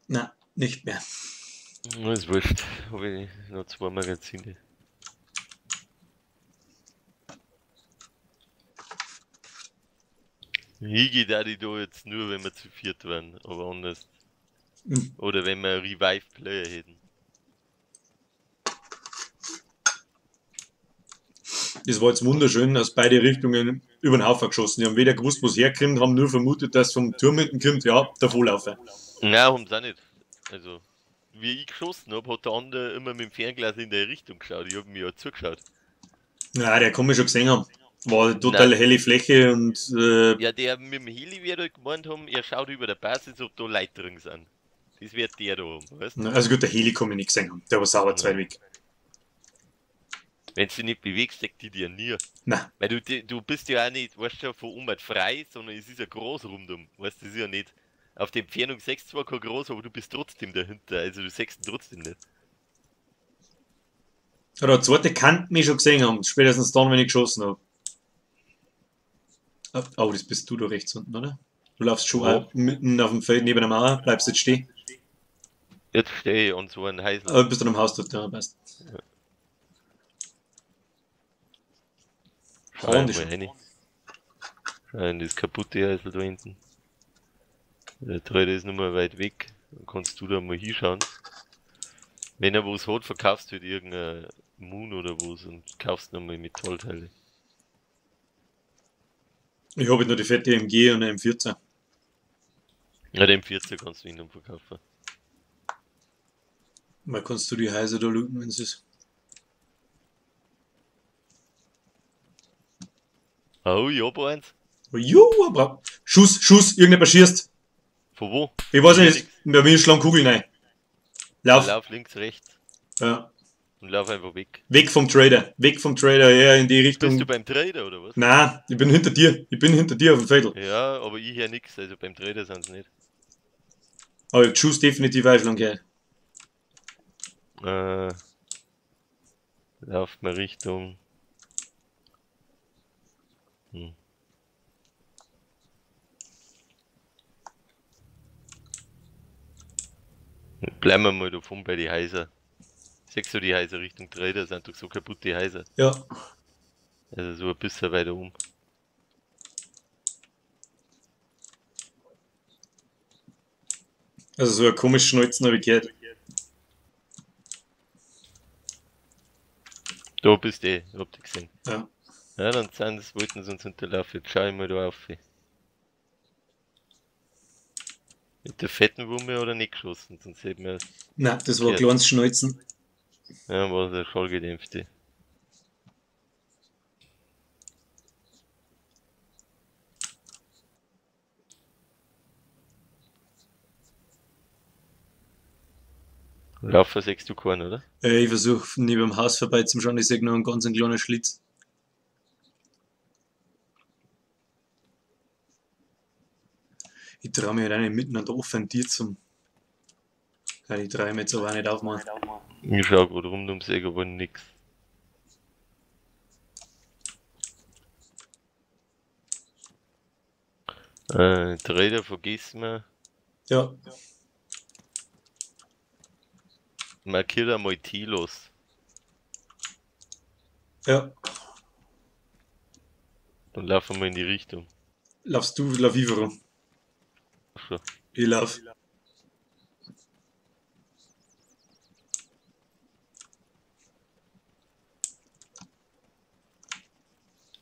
Na, nicht mehr. Das ist wurscht. Habe ich noch 2 Magazine. Higi da die da jetzt nur, wenn wir zu viert waren, aber anders. Mhm. Oder wenn wir Revive Player hätten. Das war jetzt wunderschön, aus beide Richtungen über den Haufen geschossen. Die haben weder gewusst, wo es herkommt, haben nur vermutet, dass es vom Turm hinten kommt. Ja, der Vorlaufer. Nein, haben sie auch nicht. Also, wie ich geschossen hab, hat der andere immer mit dem Fernglas in der Richtung geschaut. Ich hab mir ja zugeschaut. Nein, der kann mich schon gesehen haben. War eine total Nein. helle Fläche und. Ja, der mit dem Heli wird halt gemeint haben, er schaut über der Basis, ob da Leute drin sind. Das wird der da haben, weißt du? Also gut, der Heli kann mich nicht gesehen haben. Der war sauber Ja. 2 weg. Wenn du dich nicht bewegst, deckt die dir nie. Nein. Weil du bist ja auch nicht, weißt du, von oben frei, sondern es ist ja groß rundum. Weißt du, das ist ja nicht. Auf der Entfernung siehst du zwar kein groß, aber du bist trotzdem dahinter. Also du siehst ihn trotzdem nicht. Ja, der zweite kann mich schon gesehen haben, spätestens dann, wenn ich geschossen hab. Oh, das bist du da rechts unten, oder? Du laufst schon Wo? auch mitten auf dem Feld neben der Mauer, bleibst jetzt stehen. Jetzt stehe ich an so einem Häusl. Aber bist du am Haus dort, ja, passt. Ja. Schau Hauen mal die schon. rein. Schau in das kaputte Häusl da hinten. Der Trader ist noch mal weit weg. Dann kannst du da mal hinschauen. Wenn er was hat, verkaufst du halt irgendein Moon oder was und kaufst nochmal Metallteile. Ich habe jetzt noch die fette MG und eine M14. Ja, den M14 kannst du ihn dann verkaufen. Mal kannst du die Häuser da looten, wenn es ist. Oh, ich hab eins. Jo, aber Schuss, Schuss, irgendjemand schießt. Von wo? Ich weiß nicht, bei mir schlagen Kugeln rein. Lauf. Lauf links, rechts. Ja. Und lauf einfach weg. Weg vom Trader. Weg vom Trader, ja, in die Richtung. Bist du beim Trader oder was? Nein, ich bin hinter dir. Ich bin hinter dir auf dem Feld. Ja, aber ich höre nix, also beim Trader sind's nicht. Aber ich hab Schuss definitiv einschlagen gehört. Lauf mal Richtung. Bleiben wir mal davon bei den Häusern. Siehst du die Häuser Richtung Trader, sind doch so kaputt die Häuser. Ja. Also so ein bisschen weiter um. Also so ein komisches Schneuzen habe ich gehört. Da bist du eh, ich hab dich gesehen. Ja. Ja, dann sind es, wollten sie uns hinterlaufen. Jetzt schau ich mal da auf. Mit der fetten Wumme oder nicht geschossen, sonst hätten wir. Nein, das war ein Ja. kleines Schneuzen. Ja, war der Schallgedämpfte. Laufen sechst du keinen, oder? Ich versuche neben dem Haus vorbei zum Schauen, ich sehe noch einen ganz kleinen Schlitz. Ich traue mir halt auch nicht mitten an der offenen Tür zum. Ja, ich traue mir jetzt aber auch nicht aufmachen. Ich schau grad rund ums Eck, aber nix. Trader vergessen wir. Ja. Markiert einmal Telos. Ja. Dann laufen wir in die Richtung. Laufst du, lauf ich voran. Ach so. Ich lauf.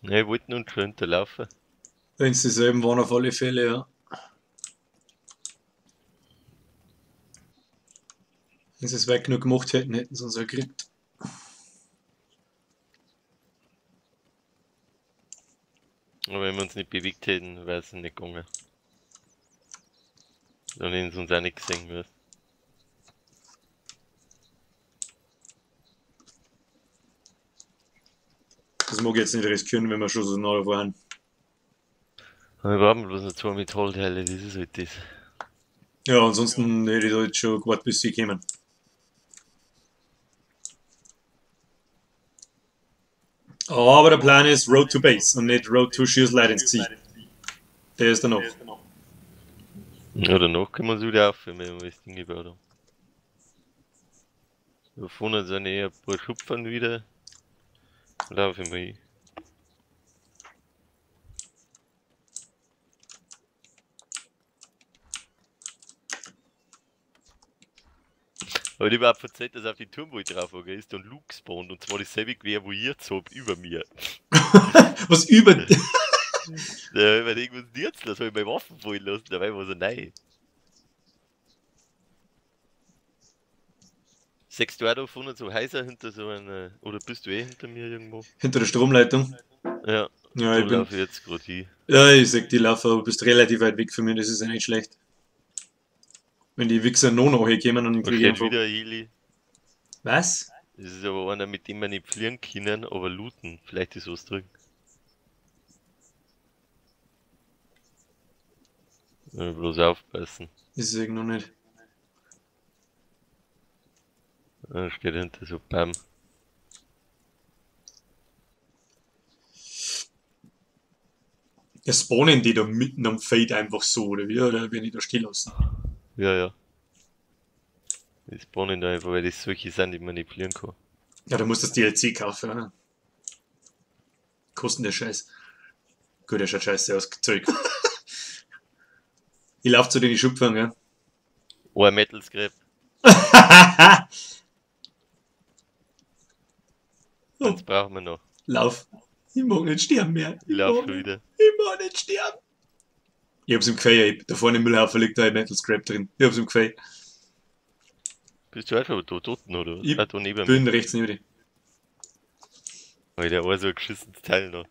Ne, wollten uns schon hinterlaufen. Wenn es dieselben waren, auf alle Fälle, ja. Wenn sie es weit genug gemacht hätten, hätten sie uns ja gekriegt. Aber wenn wir uns nicht bewegt hätten, wäre es nicht gegangen. Dann hätten sie uns auch nicht gesehen, weißt. Das mag ich jetzt nicht riskieren, wenn wir schon so nah waren. Wir brauchen bloß noch 2 Metallteile, das ist halt das. Ja, ansonsten hätte ich da jetzt schon gewartet, bis sie kämen. Aber der Plan ist Road to Base und nicht Road to Schieß Leute ins Gesicht. Der ist danach. Ja, danach können wir uns wieder aufhören, wenn wir das Ding gebaut haben. Da vorne sind eh ein paar Schupfern wieder. Laufe ich mal hin. Aber ich überhaupt verzeiht, dass auf die Turm, wo ich drauf war, ist dann Luke gespawnt und zwar dasselbe Gewehr, wo ich jetzt hab, über mir. Was über? Ja, weil irgendwas jetzt lassen, hab ich meine Waffen fallen lassen, dabei war so nein. Sechst du auch da vorne so heißer hinter so einer, oder bist du eh hinter mir irgendwo? Hinter der Stromleitung? Ja, ja, ich da bin laufe ich jetzt gerade hin. Ja, ich sag, die laufen, aber bist relativ weit weg von mir, das ist ja nicht schlecht. Wenn die Wichser noch nachkommen, dann krieg ich einfach... wieder ein Heli. Was? Das ist aber einer, mit dem wir nicht fliegen können, aber looten. Vielleicht ist was drin. Ja, bloß aufpassen. Das ist irgendwie noch nicht. Da steht hinter so Bam. Ja, spawnen die da mitten am Feld einfach so, oder wie? Oder werden die da stehen lassen? Ja, ja. Die spawnen da einfach, weil das solche sind, die man nicht fliegen kann. Ja, da musst du das DLC kaufen, oder? Kosten der Scheiß. Gut, der schaut scheiße aus, Zeug. Ich lauf zu den Schupfern, gell? Oh, ein Metal Scrap. Das brauchen wir noch. Lauf. Ich mag nicht sterben mehr. Ich lauf schon wieder. Ich mag nicht sterben. Ich hab's im Gefähe. Da vorne im Müllhaufen liegt da ein Metal Scrap drin. Ich hab's im Gefähe. Bist du auch schon da unten, oder was? Ich da neben bin mir. Rechts neben dir. Alter, war so ein geschissenes Teil noch.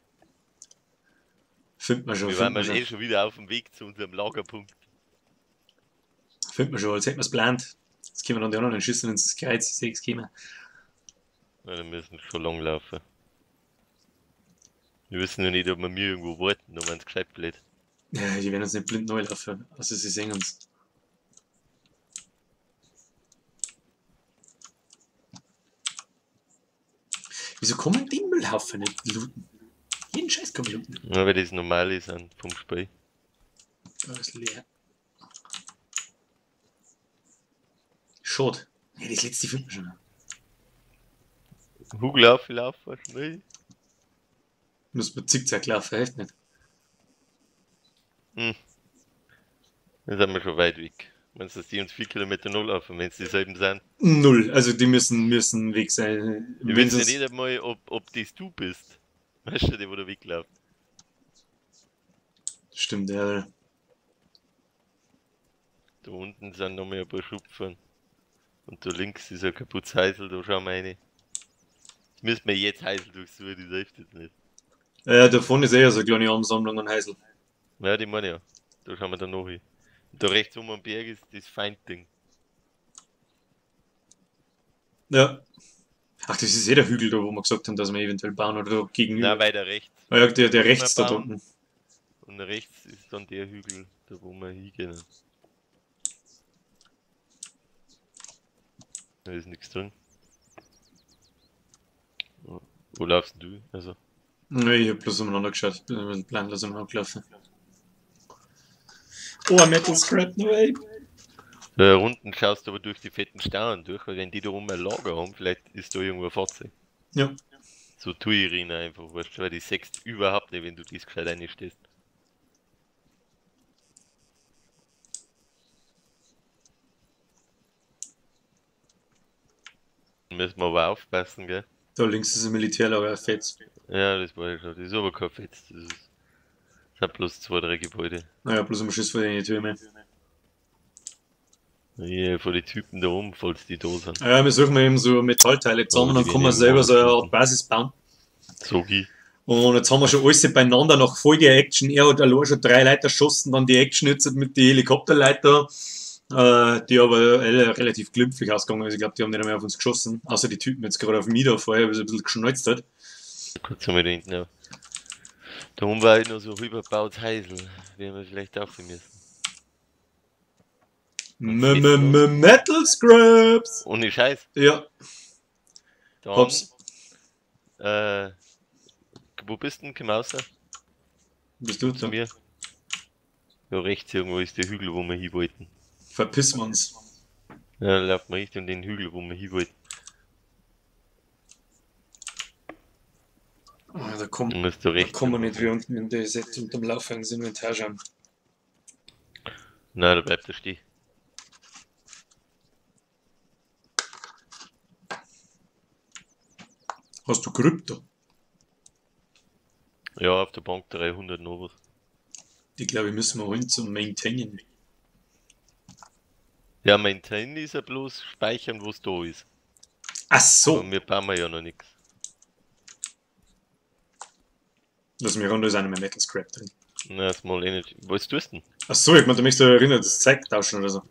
Findet man schon. Wir waren eh schon wieder auf dem Weg zu unserem Lagerpunkt. Findet man schon, als hätten wir's geplant. Jetzt können wir dann die anderen schießen ins Kreuz, 6 kommen. Ja, dann müssen wir schon lang laufen. Wir wissen ja nicht, ob wir mir irgendwo warten, ob wir gescheit blöd. Ja, die werden uns nicht blind neu laufen. Also sie sehen uns. Wieso kommen die Müllhaufen nicht looten? Jeden Scheiß kann man looten. Ja, weil das normal ist vom Spiel. Da ist leer. Schade. Ja, das letzte findet man schon. Hugel auf, laufen, schnell. Muss man zickzack laufen, hilft nicht. Hm. Dann sind wir schon weit weg. Meinst du, dass die uns 4 Kilometer null laufen, wenn es dieselben sind? Null, also die müssen weg sein. Wir wissen ja nicht einmal, ob das du bist. Weißt du, der, wo da weglauft. Stimmt, ja. Da unten sind noch mal ein paar Schupfen. Und da links ist ein kaputtes Häusl, da schauen wir rein. Das müssen wir jetzt Häusl durchsuchen, das hilft jetzt nicht. Ja, da vorne ist eh so eine kleine Ansammlung an Häusl. Ja, die meine ich ja. Da schauen wir dann noch hin. Und da rechts oben am Berg ist das Feindding. Ja. Ach, das ist eh der Hügel da, wo wir gesagt haben, dass wir eventuell bauen oder da gegenüber. Nein, weiter rechts. Ah ja, der rechts da unten. Und rechts ist dann der Hügel, da wo wir hingehen. Da ist nichts drin. Wo laufst du? Also. Nee, ich hab bloß umeinander geschaut. Bin ein bisschen planlos umeinander gelaufen. Oh, ein Metal Scrap, no way. Da unten schaust du aber durch die fetten Steine durch, weil wenn die da oben ein Lager haben, vielleicht ist da irgendwo ein Fahrzeug. Ja. So tue ich rein einfach, weißt du, weil die sechst überhaupt nicht, wenn du das gescheit reinstehst. Müssen wir aber aufpassen, gell? Da links ist ein Militärlager, Fetz. Ja, das war ich schon. Das ist aber kein Fetz. Das sind bloß 2, 3 Gebäude. Naja, bloß immer Schiss vor den Türmen. Ja, vor den Typen da oben, falls die da sind. Ja, wir suchen eben so Metallteile zusammen, dann kann man selber so eine Art Basis bauen. So ich. Und jetzt haben wir schon alles beieinander nach Folge-Action. Er hat allein schon 3 Leute erschossen, dann die Action jetzt mit den Helikopterleiter, die aber relativ glimpflich ausgegangen ist. Ich glaube, die haben nicht mehr auf uns geschossen. Außer die Typen jetzt gerade auf mich da vorher, weil es ein bisschen geschnalzt hat. Kurz einmal da hinten, ja. Da oben war halt noch so rübergebaut Heisel. Werden wir vielleicht auch müssen. Metal Scraps! Ohne Scheiß. Ja. Dann, Hops. Wo bist denn? Komm raus. Bist du Zu da? mir. Ja, rechts irgendwo ist der Hügel, wo wir hin wollten. Verpissen wir uns. Ja, laufen wir Richtung den Hügel, wo wir hin wollten. Ah, da kommt, Du musst da da rechts. kommen wir nicht, wie unten in der Set unterm Laufwerk ins Inventar schauen. Nein, da bleibt er stehen. Hast du Krypto? Ja, auf der Bank 300 noch was. Die, glaube ich, müssen wir holen zum Maintainen. Ja, Maintain ist ja bloß speichern, was da ist. Ach so. Aber wir bauen wir ja noch nichts. Lass mich ran, da ist auch noch mehr Metal Scrap drin. Na, Small Energy. Was tust du denn? Ach so, ich meinte, du möchtest erinnern, das Zeug tauschen oder so.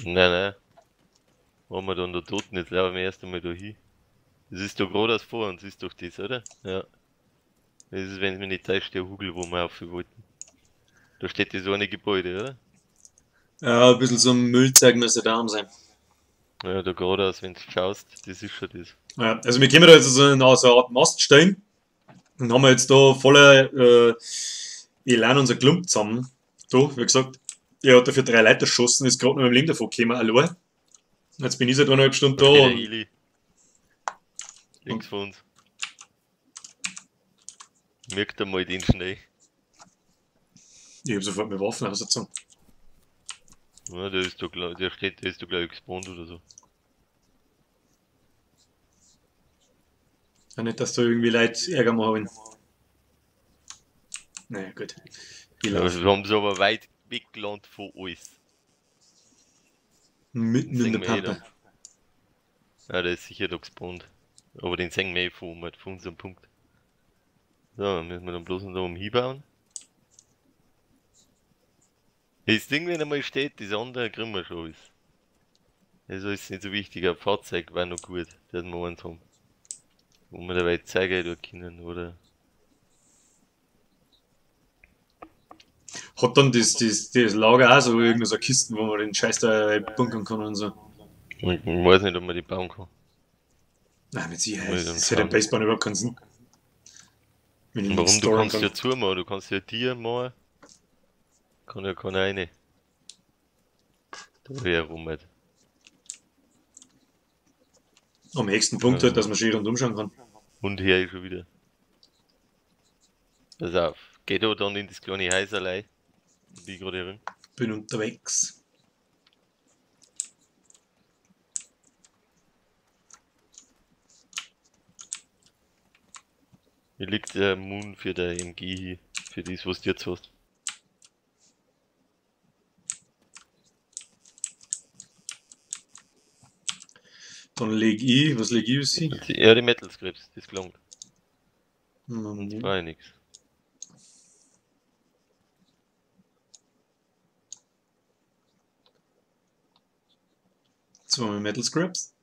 Nein, nein. Waren wir dann da tot? Jetzt laufen wir erst einmal da hin. Das ist doch gerade vor uns, ist doch das, oder? Ja. Das ist, wenn es mir nicht täuscht, der Hügel, wo wir auf wollten. Da steht das eine Gebäude, oder? Ja, ein bisschen so ein Müllzeug müsste da haben sein. Ja, da geradeaus, wenn du schaust, das ist schon das. Ja, also wir können da jetzt so eine Art Mast stellen. Und haben wir jetzt da voller Elan unser Klump zusammen. Da, wie gesagt, er hat dafür 3 Leute erschossen, ist gerade noch im Leben davon gekommen, allein. Jetzt bin ich seit 1,5 Stunden da. Da steht Und der Heli. Links von uns. Merkt einmal den Schnee. Ich hab sofort meine Waffen rausgezogen. Ja, der ist da, glaub, der steht, der ist da, glaub ich, gespawnt oder so. Ja, nicht, dass da irgendwie Leute Ärger machen wollen. Naja, gut. Ich Ja, lauf. wir haben sie aber weit weggelandet von uns. Mitten in Sehen der wir eh Pampa. da. Ja, der ist sicher da gespawnt. Aber den sehen wir eh von oben, halt, von unserem Punkt. So, dann müssen wir dann bloß noch da oben hinbauen. Das Ding, wenn einmal steht, das andere kriegen wir schon alles. Also ist nicht so wichtig, ein Fahrzeug war noch gut, dass wir eins haben. Wo wir dabei zeigen tun können, oder? Hat dann das Lager auch so irgendeine so Kisten, wo man den Scheiß da bunkern kann und so? Ich weiß nicht, ob man die bauen kann. Nein, mit Sicherheit. Muss ich dann Das hätte schauen. Baseball überhaupt keinen Sinn. Wenn ich Warum? nichts Du storen kannst kann. ja zumachen, du kannst ja dir machen. Kann ja keiner rein. Da herum halt. Am höchsten Punkt halt, dass man schön rundum schauen kann. Und her ist schon wieder. Pass auf, geh da dann in das kleine Häuserlei. Wie ich gerade herum. Bin unterwegs. Hier liegt der Moon für der MG hier, für das, was du jetzt hast. Dann leg ich, was leg ich aus hin? Ja, die Metal Scraps, das gelangt. Moment. Das war ja nix. 2 Metal Scraps.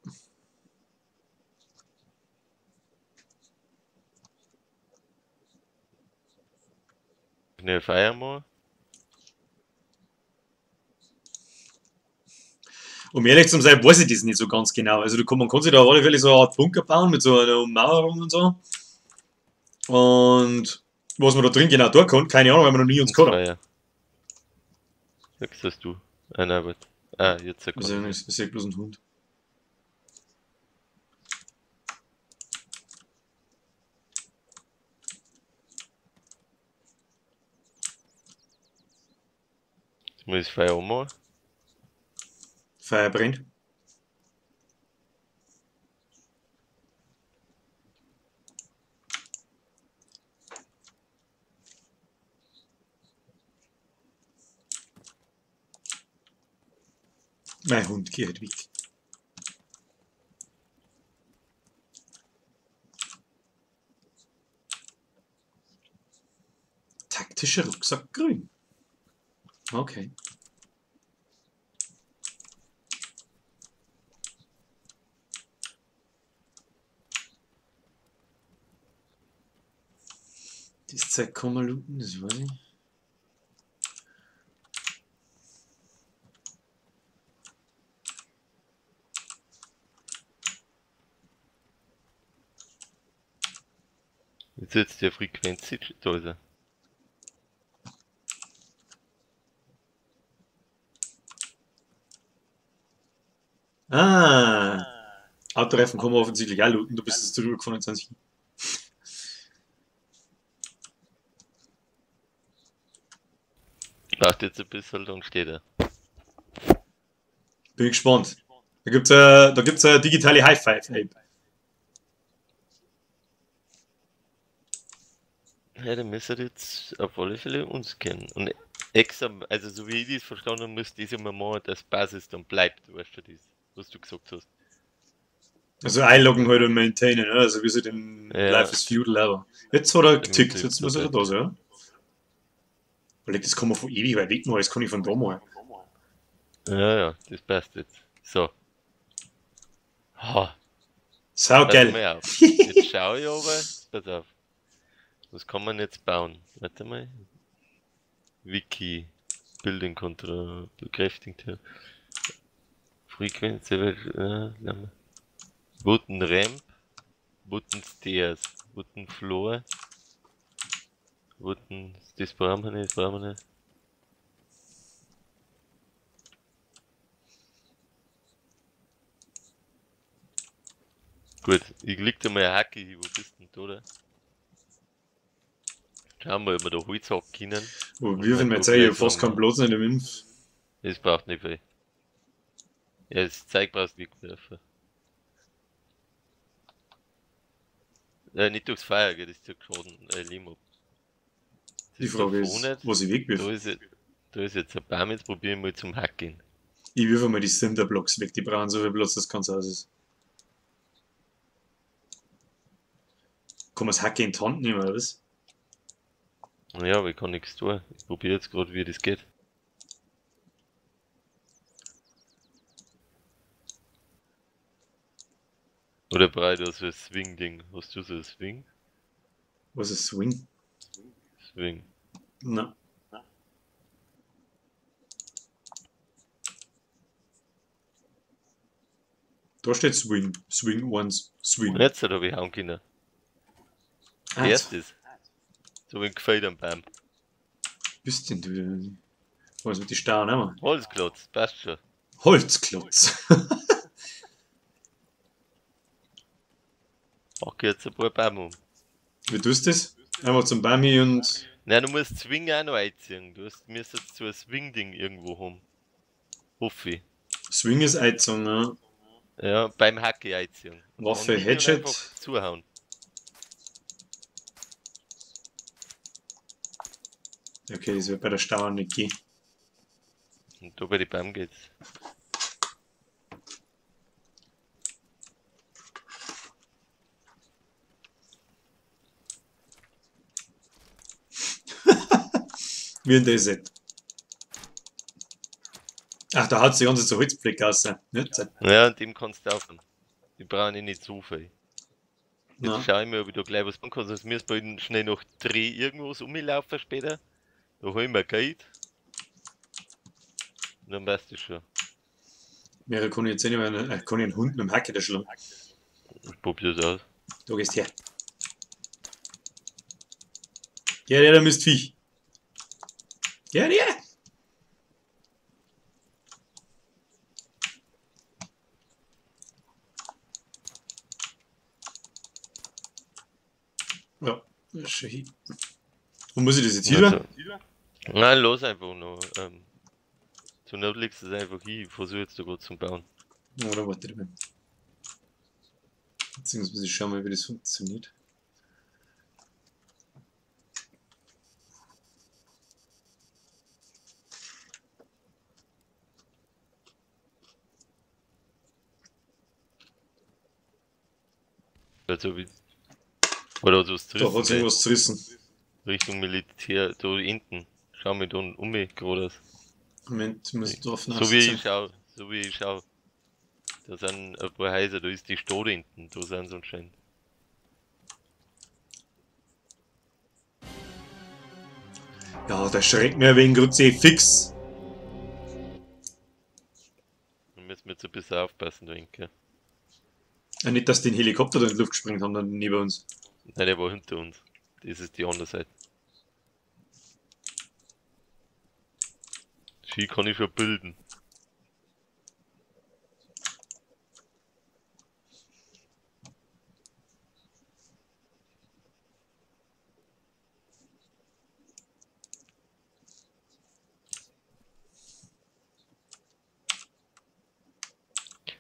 Schnell Feuer machen. Um ehrlich zu sein, weiß ich das nicht so ganz genau. Also man kann sich da auf alle Fälle so eine Art Bunker bauen mit so einer Ummauerung und so. Und was man da drin genau tun kann, keine Ahnung, weil wir noch nie uns gehabt haben. Feuer. Sagst das du? Ah, nein, warte. Ah, jetzt sag Also, mal. ich sehe bloß einen Hund. Jetzt muss ich das Feuer anmachen. Feuer brennt. Mein Hund geht weg. Taktischer Rucksack grün. Okay. Das Zeug kann man looten, das weiß ich. Jetzt jetzt der Frequenz, da ist er. Ah! Autoreifen kann man offensichtlich auch looten, du bist jetzt drüber gefahren, jetzt sind sie. Warte jetzt ein bisschen, dann steht er. Bin ich gespannt. Da gibt's eine digitale High-Five-App. Ja, dann müssen wir jetzt auf alle Fälle uns kennen. Und extra, also so wie ich das verstanden habe, muss das immer machen, dass Basis dann bleibt, weißt du das, was du gesagt hast. Also einloggen halt und maintainen, ne? Also wie sie den Ja. Life is Feudal aber. Jetzt hat er getickt, Damit jetzt muss er da sein, ja? Weil das kann man von ewig weit weg machen, das kann ich von da machen. Ja, ja, das passt jetzt. So. Ha. Sau geil. Pass mal auf. Jetzt schau ich aber, pass auf. Was kann man jetzt bauen? Warte mal. Wiki. Building Control. Bekräftigt. Frequenz. Wooden Ramp. Wooden Stairs. Wooden Floor. Wooden. Das brauchen wir nicht, brauchen wir nicht. Gut, ich leg dir mal eine Hacke hin, wo bist denn du, oder? Schauen wir mal, ob wir da Holz hacken können. Wo wir finden jetzt eigentlich fast keinen Platz in dem Impf. Das braucht nicht viel. Ja, das Zeug brauchst du nicht werfen. Ja, nicht durchs Feuer, gell, das zieht Schaden, Lehm ab. Das Die ist Frage da ist, vorne, was ich wegwirf. Da ist jetzt ein Baum, jetzt probieren wir mal zum Hacken. Ich wirf mal die Cinderblocks weg, die brauchen so viel Platz, das kann's aus ist. Kann man das Hacke in die Hand nehmen, oder was? Ja, aber ich kann nichts tun. Ich probiere jetzt gerade, wie das geht. Oder brauche ich da so ein Swing-Ding? Hast du so ein Swing? Was ist Swing? Swing. Na. Da steht Swing. Swing 1. Swing. Und jetzt habe ich hauen können. Ah, Erstes. So wie gefällt am Baum. Bist denn du? Was mit den Starren haben wir? Holzklotz, passt schon. Holzklotz. Mach jetzt ein paar Bäume um. Wie tust du das? Einfach zum Baum hin und. Nein, du musst Swing auch noch einziehen. Du müsstest so ein Swing-Ding irgendwo haben. Hoffe ich. Swing ist eingezogen, ne? Ja, beim Hacke einziehen. Und Waffe, dann hin und Headshot. einfach zuhauen. Okay, das wird bei der Stauer nicht gehen. Und da bei den Baum geht's. Wie in der Set. Ach, da haut die ganze Zeit so Holzblick raus. Nicht? Ja, und dem kannst du aufhören. Die brauchen eh nicht so viel. Jetzt Na. schau ich mal, ob ich da gleich was machen kann, sonst müssen wir schnell noch dreh irgendwas umlaufen später. Da holen wir Geld. Und dann weißt du schon. Mehrere kann ich jetzt eh nicht mehr, kann ich einen Hund mit dem Hacke da schlagen. Ich probier's aus. Da gehst her. Ja, der, der Mistviech. Ja, der. Ja, das ist schon hin. Wo muss ich das jetzt hier? Also, nein, los einfach noch. Zur Not legst du es einfach hin. Ich versuche jetzt da gerade zum Bauen. Oder warte mal. Beziehungsweise ich schau mal, wie das funktioniert. Also wie. Oder so was Da hat sich gell? irgendwas zerrissen. Richtung Militär, da hinten. Schau mir da um mich gerade aus. Moment, ich muss drauf So wie ich schau, so wie ich schau. Da sind ein paar Häuser, da ist die Stadt hinten, da sind sie anscheinend. Ja, der schreckt mir wegen Grütze fix. Da müssen wir jetzt ein bisschen aufpassen, da hinten. Ja, nicht, dass die den Helikopter da in die Luft gesprengt haben, dann neben uns. Nein, der war hinter uns. Das ist die andere Seite. Ski kann ich schon bilden.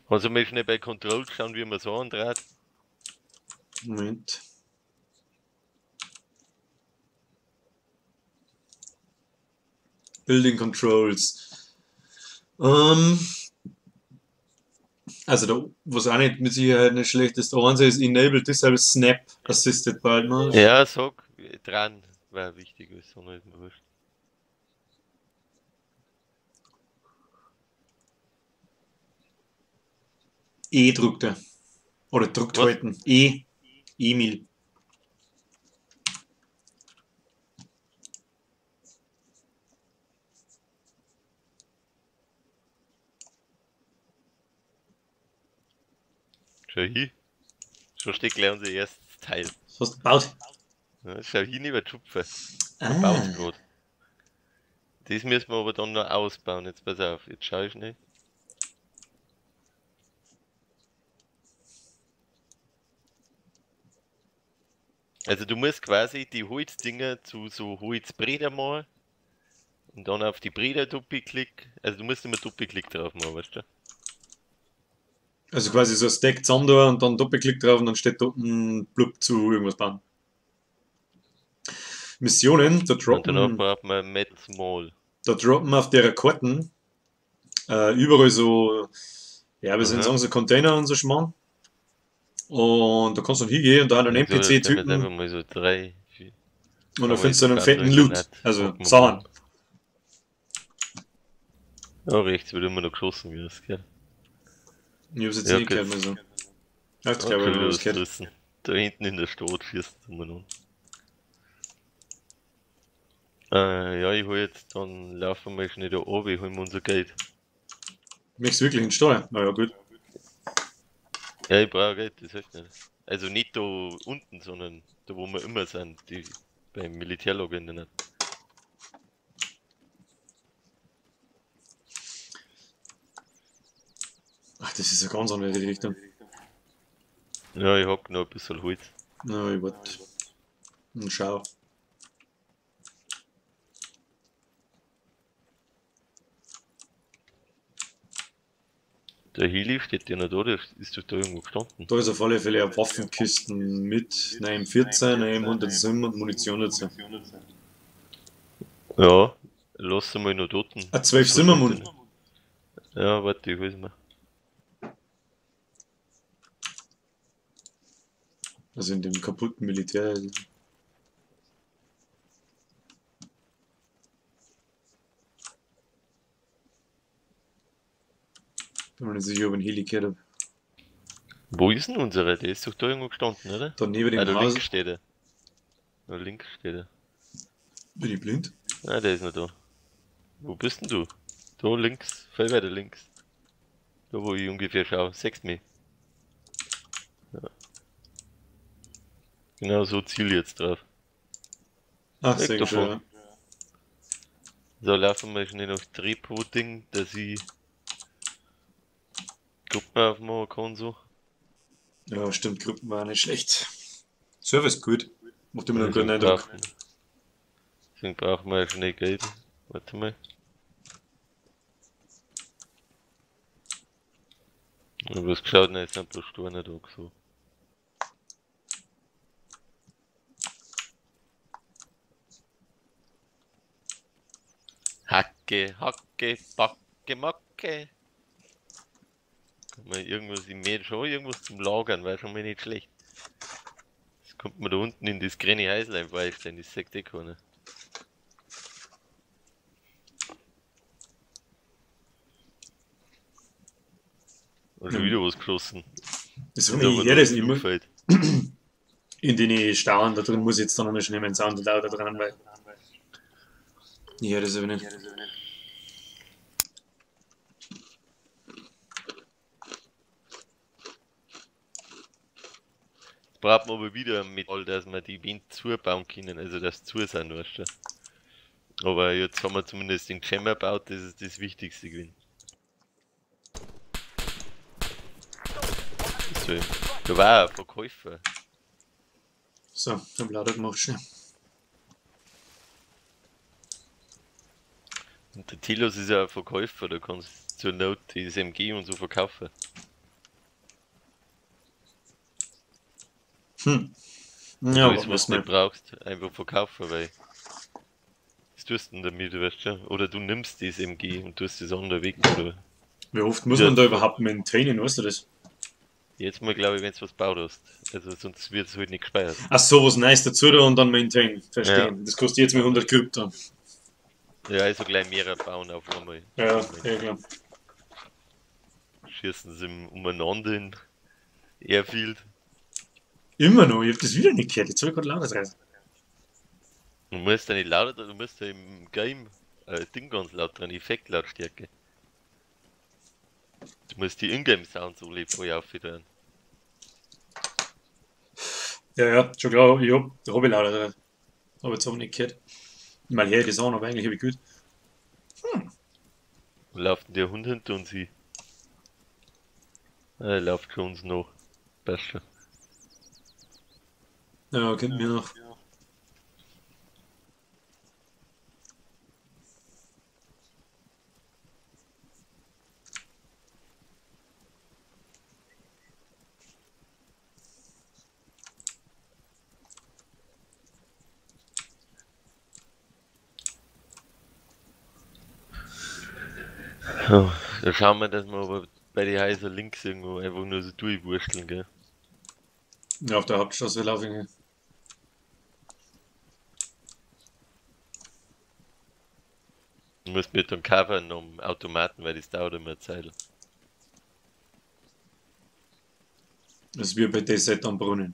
Also mal schnell bei Control schauen, wie man so andreht. Moment. Building Controls. Also da, was auch nicht mit Sicherheit nicht schlecht ist, eins ist Enable Disable Snap Assisted bald mal. Ja, sag, dran war wichtig, ist so nicht wurscht. E druckt er. Oder druckt Was? halten. E. Emil. Schau hin. Schon steht gleich unser erstes Teil. Was hast du gebaut? Ja, schau hin über die Schupfe. Ah. Baut grad. Das müssen wir aber dann noch ausbauen. Jetzt pass auf, jetzt schau ich schnell. Also du musst quasi die Holzdinger zu so Holzbräder machen und dann auf die Bräder Doppelklick. Also du musst immer Doppelklick drauf machen, weißt du? Also quasi so ein Stack zusammen da und dann Doppelklick drauf und dann steht da ein Blub zu irgendwas bauen. Missionen, da Und danach droppen, braucht man Metal Small. da droppen auf der Karten überall so, ja, wir sind Aha. sagen so Container und so Schmarrn. Und da kannst du dann hingehen und da einen So, jetzt NPC-Typen nehmen wir einfach mal so 3, 4. und da Aber findest du einen jetzt fetten kann Loot. ich nicht. Also Gucken wir Sachen. mal. Ja, rechts wird immer noch geschossen, wie das gell? Ich hab's jetzt Ja, nicht gehört, okay. mehr so. Ja, jetzt Ja, glaube ich, schon wieder was was gehört. gerissen. Da hinten in der Stadt schießt immer noch. Ja, ich hol jetzt dann, laufen wir schnell da runter, ich hol mir unser Geld. Möchtest du wirklich in den Stall? Na ja, gut. Ja, ich brauche Geld, das hilft nicht. Also nicht da unten, sondern da, wo wir immer sind, die beim Militärlager in der Nacht. Ach, das ist eine ganz andere Richtung. Ja, ich hab noch ein bisschen Holz. Na, ich warte. Und schau. Der Heli steht ja noch da, der ist doch da irgendwo gestanden. Da ist auf alle Fälle eine Waffenkisten mit einer M14, einer M107 und Munition dazu. Ja, lass sie mal noch dort. Ah, 12 Zimmermann. Ja, warte, ich hol's mir. Also in dem kaputten Militär. Bin mir nicht sicher, ob ich einen Heli gehört hab. Wo ist denn unsere? Der ist doch da irgendwo gestanden, oder? Da neben Ah, dem da Haus. links steht er. Da links steht er. Bin ich blind? Ah, der ist noch da. Wo bist denn du? Da links, voll weiter links. Da wo ich ungefähr schaue, siehst mich. Ja. Genau so ziel ich jetzt drauf. Ach, Weg sehr davon. schön. Ja. So, laufen wir schnell nach Trepo-Ding, dass ich Gruppen aufmachen kann, so. Ja, stimmt, Gruppen war nicht schlecht. Service gut. Macht immer noch einen guten Deswegen Eindruck. Deswegen brauchen wir schnell Geld. Warte mal. Ich hab was geschaut, nein, es sind bloß Steine da so. Hacke, Hacke, Backe, Macke. Kann man irgendwas im Meer schon irgendwas zum Lagern, wäre schon mal nicht schlecht. Das kommt man da unten in das grüne Häuslein vorstellen, das sagt eh keiner. Und schon Ja. wieder was geschossen. Das Ist ich aber höre noch das im immer. Flugfeld. In den Stauen da drin muss ich jetzt dann nochmal schnell meinen Sound lauter dran, weil. Ich höre das aber nicht. Braucht man aber wieder Metall, dass wir die Wände zubauen können, also dass zu sind, weißt du. Aber jetzt haben wir zumindest den Jammer gebaut, das ist das Wichtigste gewesen. So, da war ein Verkäufer. So, hab lauter gemacht schnell. Und der Telos ist ja ein Verkäufer, da kannst du zur Not das MG und so verkaufen. Hm. Ja, alles, was was du nicht nicht. brauchst, einfach verkaufen, weil. Was tust du denn damit, weißt du? Oder du nimmst das MG und tust das andere weg, oder? Wie oft muss Ja. man da überhaupt maintainen, weißt du das? Jetzt mal, glaube ich, wenn du was gebaut hast. Also sonst wird es halt nicht gespeichert. Ach so, was Neues dazu da und dann maintain. Verstehen. Ja. Das kostet jetzt mal 100 Krypto. Ja, also gleich mehrere bauen auf einmal. Ja, ja, klar. Schießen sie umeinander in Airfield. Immer noch, ich hab das wieder nicht gehört. Jetzt hab ich gerade lauter drin. Du musst ja nicht lauter, du musst ja im Game Ding ganz laut dran, Effektlautstärke. Du musst die Ingame-Sounds alle voll aufdrehen. Ja, ja, schon klar, ich hab, da hab ich lauter drin. Aber jetzt hab ich nicht gehört. Ich meine, her das an, aber eigentlich hab ich gut. Und läuft denn der Hund hinter uns hin? Ah, er läuft schon uns noch. Passt schon. Ja, kennt mir noch. Ja, da schauen wir, dass wir aber bei den Häusern links irgendwo einfach nur so durchwursteln, gell? Ja, auf der Hauptstraße laufe ich nicht. Du musst mit dem covern am Automaten, weil das dauert immer eine Zeit. Das ist wie bei DZ am Brunnen.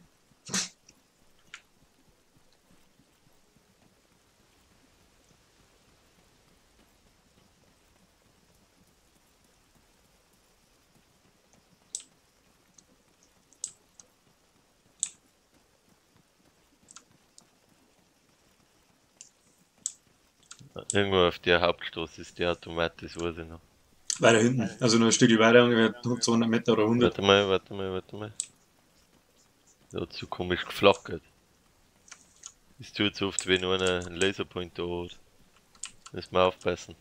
Irgendwo auf der Hauptstraße ist der Automat, das weiß ich noch. Weiter hinten, also noch ein Stück weiter, ungefähr 200 Meter oder 100. Warte mal, warte mal, warte mal. Da hat so komisch geflackert. Es tut so oft, wenn einer einen Laserpointer hat. Müssen wir aufpassen.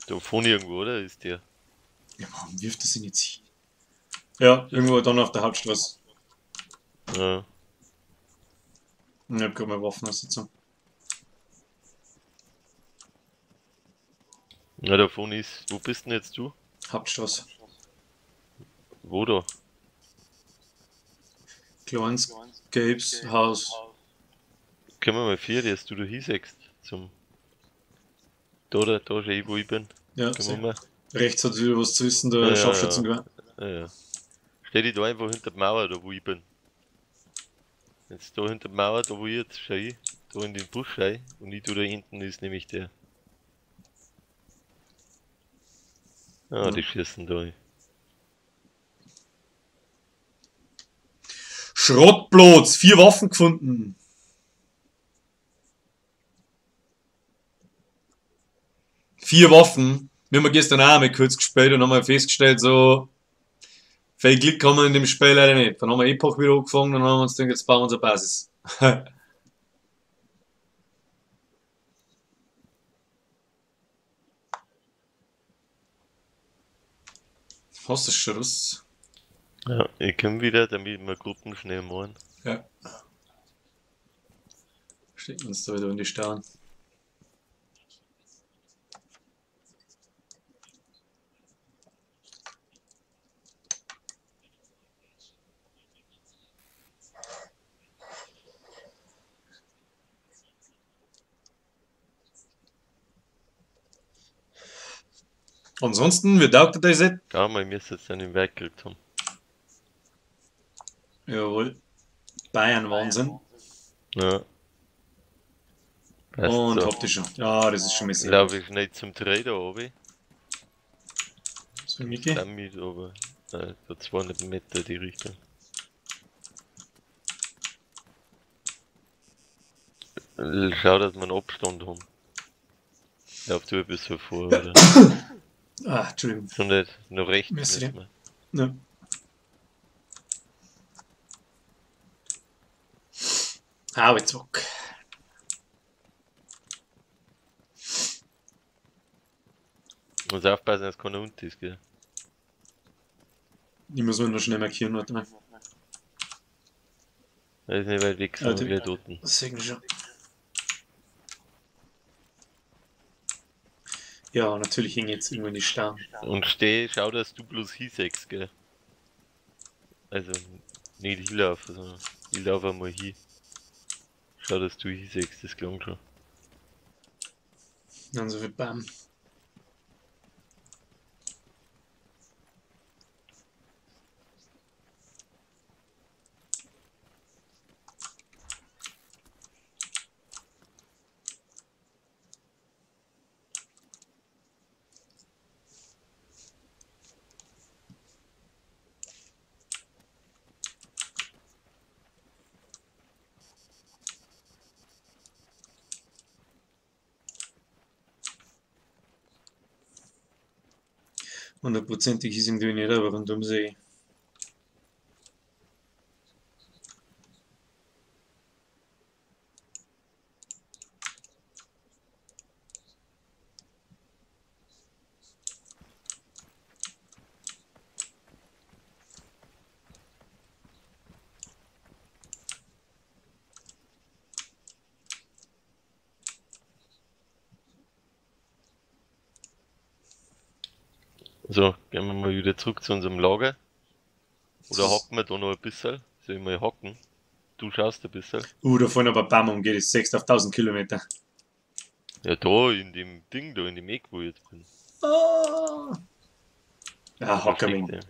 Da vorne irgendwo, oder? Ist der? Ja, warum wirft das denn jetzt hin? Ja, irgendwo dann auf der Hauptstraße. Ja. Ich hab grad meine Waffen ausgezogen. Ja, da vorne ist. Wo bist denn jetzt du? Hauptstraße. Wo da? Kleins Gabes Haus. Können wir mal vier, dass du da hinsegst. Zum. Da, da, da schon eh, wo ich bin. Ja, Können wir mal. rechts hat wieder was zu wissen, der Ja, Scharfschützengewehr. Ja, ja. Stell dich da einfach hinter die Mauer, da wo ich bin. Jetzt da hinter der Mauer, da wo ich jetzt stehe, da in den Busch rein und ich tu da hinten ist nämlich der. Ah, Ja. die schießen da. Schrottplatz, 4 Waffen gefunden. 4 Waffen. Wir haben gestern auch einmal kurz gespielt und haben mal festgestellt, so viel Glück haben wir in dem Spiel leider nicht. Dann haben wir Epoch wieder angefangen und dann haben wir uns gedacht, jetzt bauen wir unsere Basis. Hast du schon was? Ja, ich komm wieder, damit wir Gruppen schnell machen. Ja. Stecken uns da wieder in die Sterne. Ansonsten, wie taugt dir das jetzt? Schau mal, wir müssen jetzt dann im Werk gekriegt haben. Jawohl. Bayern Wahnsinn. Ja. Passt Und so. hab die schon. Ja, das ist schon mal sehr Lauf gut. ich schnell zum Dreh da oben. So, Miki. Damit aber da 200 Meter die Richtung. Schau, dass wir einen Abstand haben. Lauf du ein bisschen vor, oder? Ah, Entschuldigung. Schon nicht, noch rechts Merci. müssen wir. Ja. Ah, jetzt zurück. Muss aufpassen, dass keiner unten ist, gell? Ich muss mir noch schnell markieren, warte mal. Er ist nicht weit weg, Ja, sondern die- gleich dort. Das sehen wir schon. Ja, natürlich hängen jetzt irgendwann die Starren. Und steh, schau, dass du bloß hinsehst, gell? Also, nicht hinlaufen, sondern ich laufe einmal hin. Schau, dass du hinsehst, das klang schon. Dann so viel Bam. Hundertprozentig ist irgendwie nicht, aber rundum sehe ich. So, gehen wir mal wieder zurück zu unserem Lager. Oder hocken wir da noch ein bisschen? Soll ich mal hocken? Du schaust ein bisschen. Da vorne aber Bam umgeht, ist 6 auf 1000 Kilometer. Ja, da in dem Ding, da in dem Eck, wo ich jetzt bin. Oh. Ja, hock ein wenig.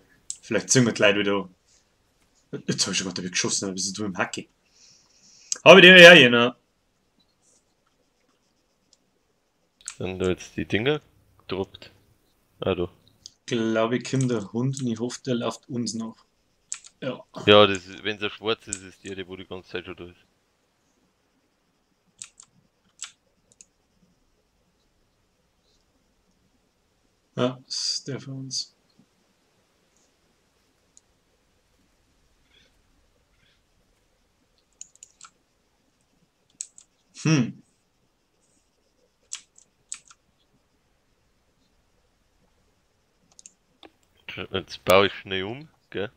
Vielleicht ziehen wir die Leute wieder an. Jetzt hab ich schon gerade geschossen, aber bist du im Hacke. Hab ich dir ja, Jena. Sind da jetzt die Dinger gedroppt? Ah, da. Glaube ich, kommt der Hund und ich hoffe, der läuft uns noch. Ja. Ja, wenn es ein schwarz ist, ist der, der wo die ganze Zeit schon da ist. Ja, das ist der für uns. Jetzt baue ich schnell um, gell?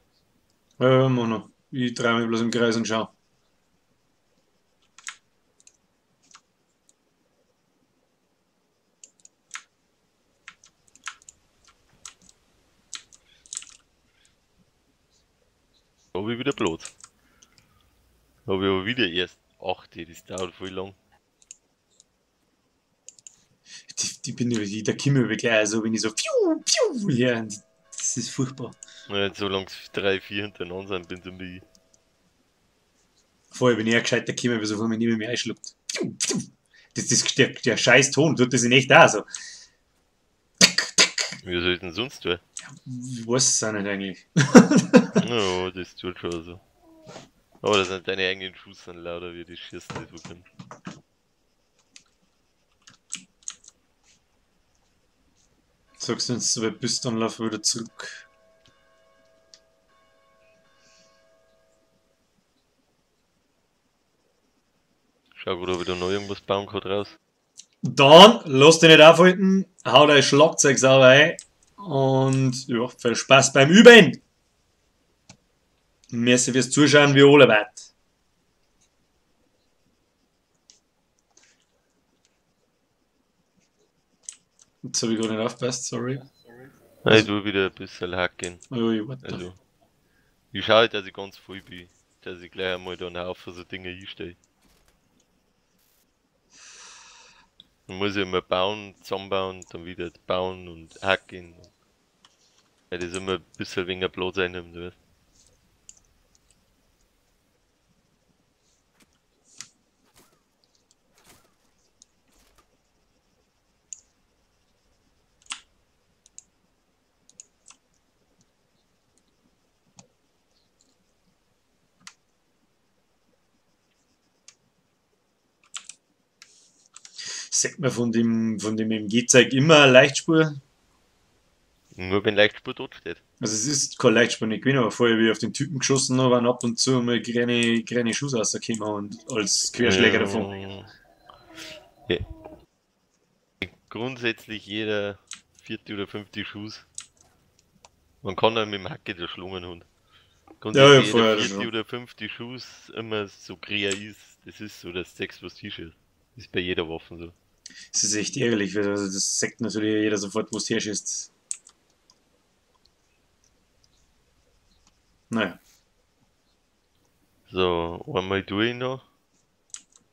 Ja, mach noch. Ich drehe mich bloß im Kreis und schau. Hab ich wieder Platz. Hab ich aber wieder erst 8, das dauert voll lang. Die bin ich, da komme ich gleich so, wenn ich so piu, piu, ja, das ist furchtbar. Ja, solange es 3, 4 hintereinander sind, bin ich mir. Vorher bin ich ja gescheiter gekommen, weil so vor mir niemand mehr einschluckt. Piu, piu. Das ist der scheiß Ton, tut das in echt auch so. Wie soll ich denn sonst tun? Ja, ich weiß es auch nicht eigentlich. Ja, das tut schon so. Aber das sind deine eigenen Schuss dann lauter, wie die Schießen, die du kannst. Sagst du, wenn du so weit bist, dann lauf wieder zurück. Schau gut, ob ich da noch irgendwas bauen kann draus. Dann lass dich nicht aufhalten, hau dein Schlagzeug sauber ein und ja, viel Spaß beim Üben! Merci fürs Zuschauen, wie alle weit. Jetzt hab ich gerade nicht aufgepasst, sorry. Nein, ich tu wieder ein bisschen hacken. Oh, ich warte. Also, ich schau halt, dass ich ganz voll bin, dass ich gleich einmal da einen Haufen so Dinge hinstelle. Dann muss ich immer bauen, zusammenbauen, dann wieder bauen und hacken. Weil das immer ein bisschen weniger Platz einnimmt, weißt du. Sieht man von dem MG-Zeug immer eine Leichtspur? Nur wenn Leichtspur dort steht. Also es ist keine Leichtspur nicht gewesen, aber vorher, wie ich auf den Typen geschossen habe, waren ab und zu mal kleine Schuss rausgekommen und als Querschläger davon. Ja. Grundsätzlich jeder vierte oder fünfte Schuss. Man kann auch mit dem Hacke der Schlungenhund. Grundsätzlich ja, jeder vorher vierte schon. Oder fünfte Schuss immer so quer ist. Das ist so das Sechs, was T-Shirt. Ist bei jeder Waffe so. Das ist echt ärgerlich, weil also das sagt natürlich jeder sofort, wo es herschießt. Naja. So, einmal durch noch.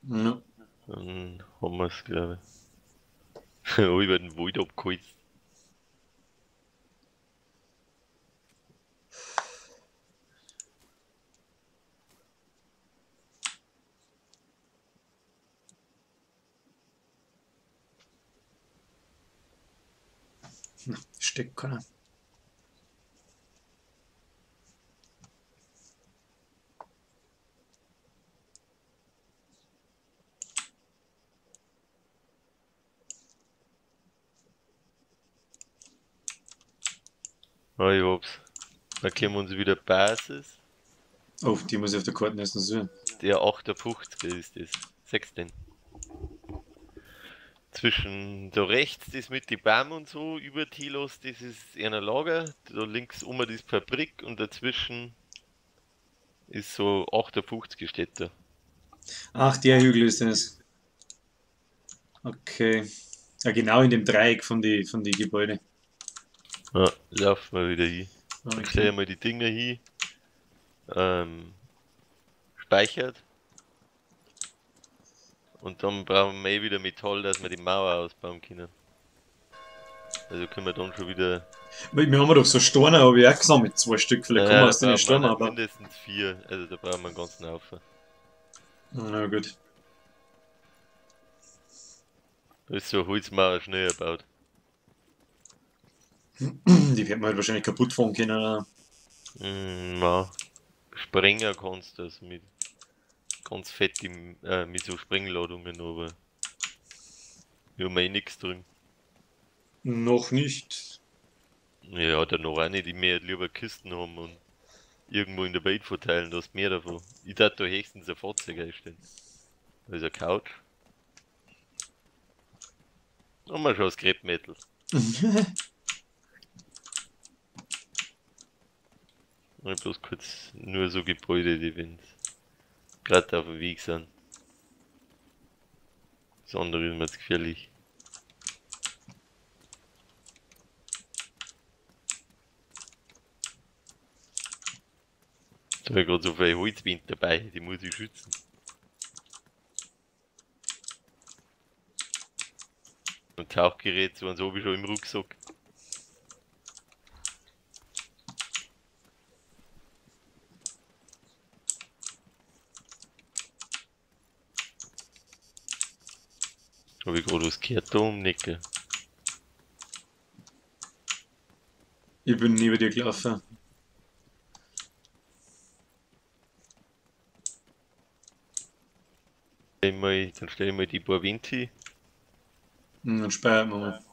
Ja. Dann haben wir es, glaube ich. Oh, über den Wald abgeholzt. Steckt keiner. Oh, ich hab's. Dann kommen wir uns wieder Basis. Oh, die muss ich auf der Karte erst noch suchen. Der 58er ist das. 16. Zwischen da rechts, das mit den Bäumen und so, über Telos, das ist ein Lager. Da links um die Fabrik und dazwischen ist so 58 steht da. Ach, der Hügel ist das. Okay. Ja, genau in dem Dreieck von die Gebäude. Ja, laufen wir wieder hin. Okay. Ich stelle mal die Dinger hin. Speichert. Und dann brauchen wir eh wieder Metall, dass wir die Mauer ausbauen können. Also können wir dann schon wieder. Wir haben doch so Steine, habe ich auch gesammelt, 2 Stück. Vielleicht kommen wir aus den Steinen, aber. Mindestens 4, also da brauchen wir einen ganzen Haufen. Na gut. Da ist so eine Holzmauer schnell erbaut. Die wird man halt wahrscheinlich kaputt fahren können, oder? Na, Sprenger kannst du das mit ganz fett mit so Sprengladungen, aber wir haben eh nichts drin. Noch nicht. Ja, dann noch auch nicht. Ich möchte lieber Kisten haben und irgendwo in der Welt verteilen, da hast mehr davon. Ich darf da höchstens ein Fahrzeug einstellen. Da ist eine Couch. Und mal schon Scrap Metal. Ich bloß kurz nur so Gebäude, die wenn gerade auf dem Weg sind. Das andere ist mir jetzt gefährlich. Da habe ich gerade so viel Holzwind dabei, die muss ich schützen. Und Tauchgerät, so eins habe ich schon im Rucksack. Habe ich gerade was gehört da umnicken? Ich bin neben dir gelaufen. Dann stelle ich mal die paar Wind hin. Dann speichern wir mal.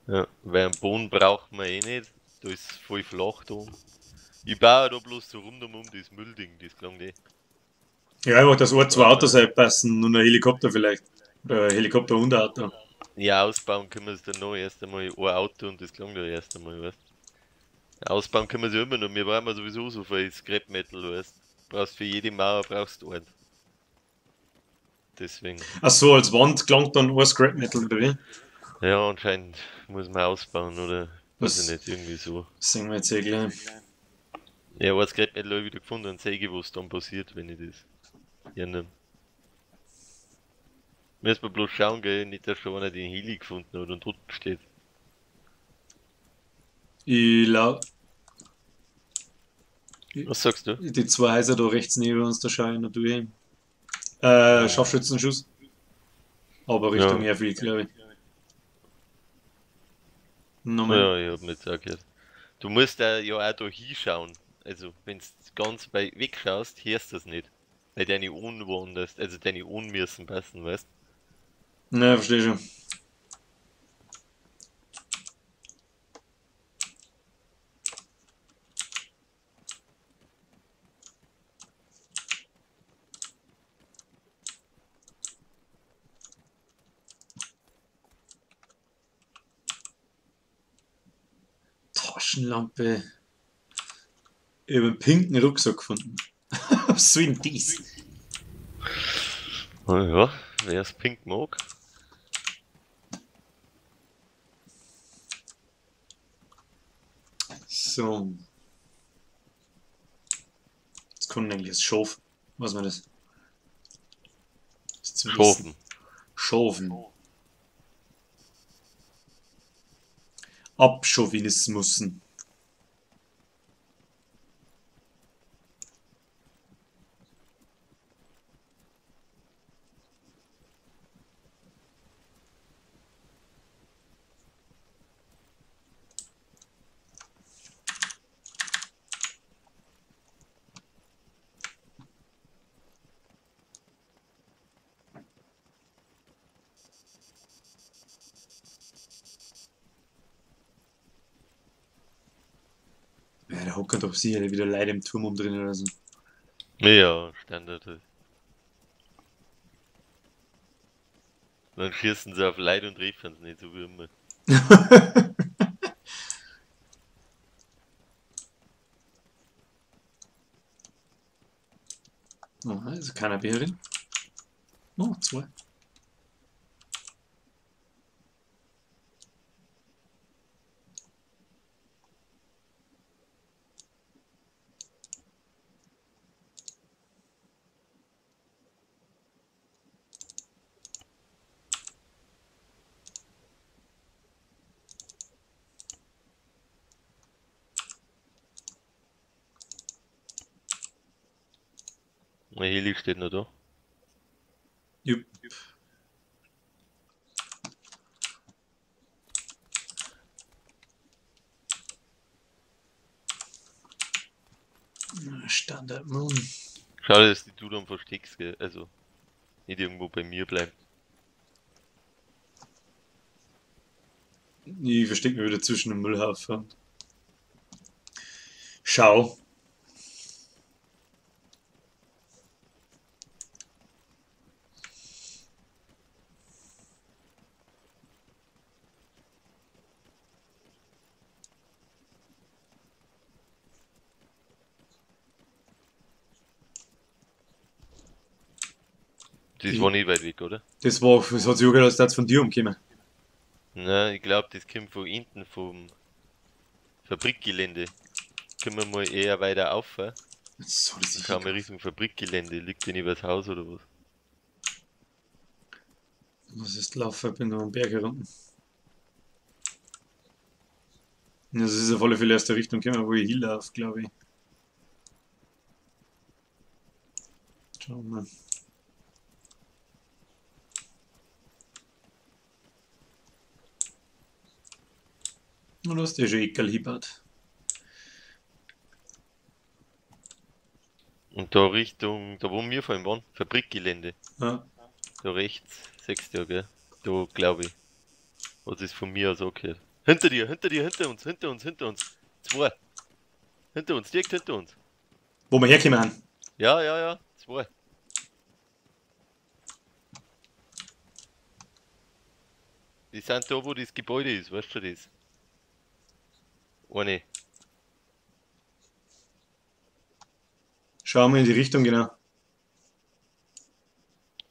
Ja, weil einen Boden braucht man eh nicht. Da ist voll flach da. Ich baue da bloß so rundum um das Müllding, das klang nicht. Ja, einfach, dass ein, zwei Autos passen und ein Helikopter vielleicht. Oder Helikopter und Auto. Ja, ausbauen können wir es dann noch erst einmal ein Auto und das klang da erst einmal, weißt du. Ausbauen können wir es ja immer noch, wir brauchen ja sowieso so viel Scrap Metal, weißt du. Brauchst für jede Mauer brauchst du einen. Deswegen. Ach so, als Wand gelangt dann ein Scrap Metal, oder wie? Ja, anscheinend muss man ausbauen, oder? Was? Weiß ich nicht, irgendwie so. Das sehen wir jetzt eh gleich. Ja, ein Scrap Metal habe ich wieder gefunden und sehe, was dann passiert, wenn ich das ändere. Müssen wir bloß schauen, gell? Nicht, dass schon einer den Heli gefunden hat und dort steht. Ich lau. Was sagst du? Die zwei Häuser da rechts neben uns, da schaue ich noch durch. Scharfschützenschuss. Aber Richtung Ja. Airfield, glaube ich. Nochmal. Ja, ich hab mir jetzt auch gehört. Du musst da ja auch da hinschauen. Also, wenn du ganz weit weg schaust, hörst du das nicht. Weil deine Ohren woanders, also deine Ohren müssen passen, weißt du? Na, verstehe schon. Taschenlampe. Ich habe einen pinken Rucksack gefunden. Was soll denn das? Oh ja, wer es pink mag. So. Jetzt kommt eigentlich das Schaf. Was war das? Das zum Schafen. Schafen. Abchauvinismussen. Ja, da hocken doch sicher wieder Leute im Turm um drin oder so. Ja, Standard. Dann schießen sie auf Leute und treffen sie nicht, so wie immer. Oh, also keiner Bärin. Oh, zwei. Mein Heli steht noch da. Jupp. Standard Moon. Schade, dass die du dann versteckst, gell? Also nicht irgendwo bei mir bleibt. Ich versteck mich wieder zwischen dem Müllhaufen. Schau. Das war nicht weit weg, oder? Das war, das hat sich auch gedacht, als das von dir umgekommen. Nein, ich glaub, das kommt von hinten, vom Fabrikgelände. Können wir mal eher weiter auf, hä? So, das ist Schauen wir Richtung Fabrikgelände. Liegt denn übers Haus oder was? Was ist laufen? Ich bin noch am Berg herunter. Das ist auf alle Fälle aus der Richtung gekommen, wo ich hinlaufe, glaub ich. Schauen wir mal. Du hast ja schon Eckerl hingebaut. Und da Richtung, da wo wir vorhin waren, Fabrikgelände. Ja. Da rechts, sechst du ja, gell? Da glaub ich. Was ist von mir aus angehört. Hinter dir, hinter dir, hinter uns, hinter uns, hinter uns. Zwei. Hinter uns, direkt hinter uns. Wo wir hergekommen sind. Ja, ja, ja, zwei. Die sind da, wo das Gebäude ist, weißt du das? Eine. Schauen wir in die Richtung, genau.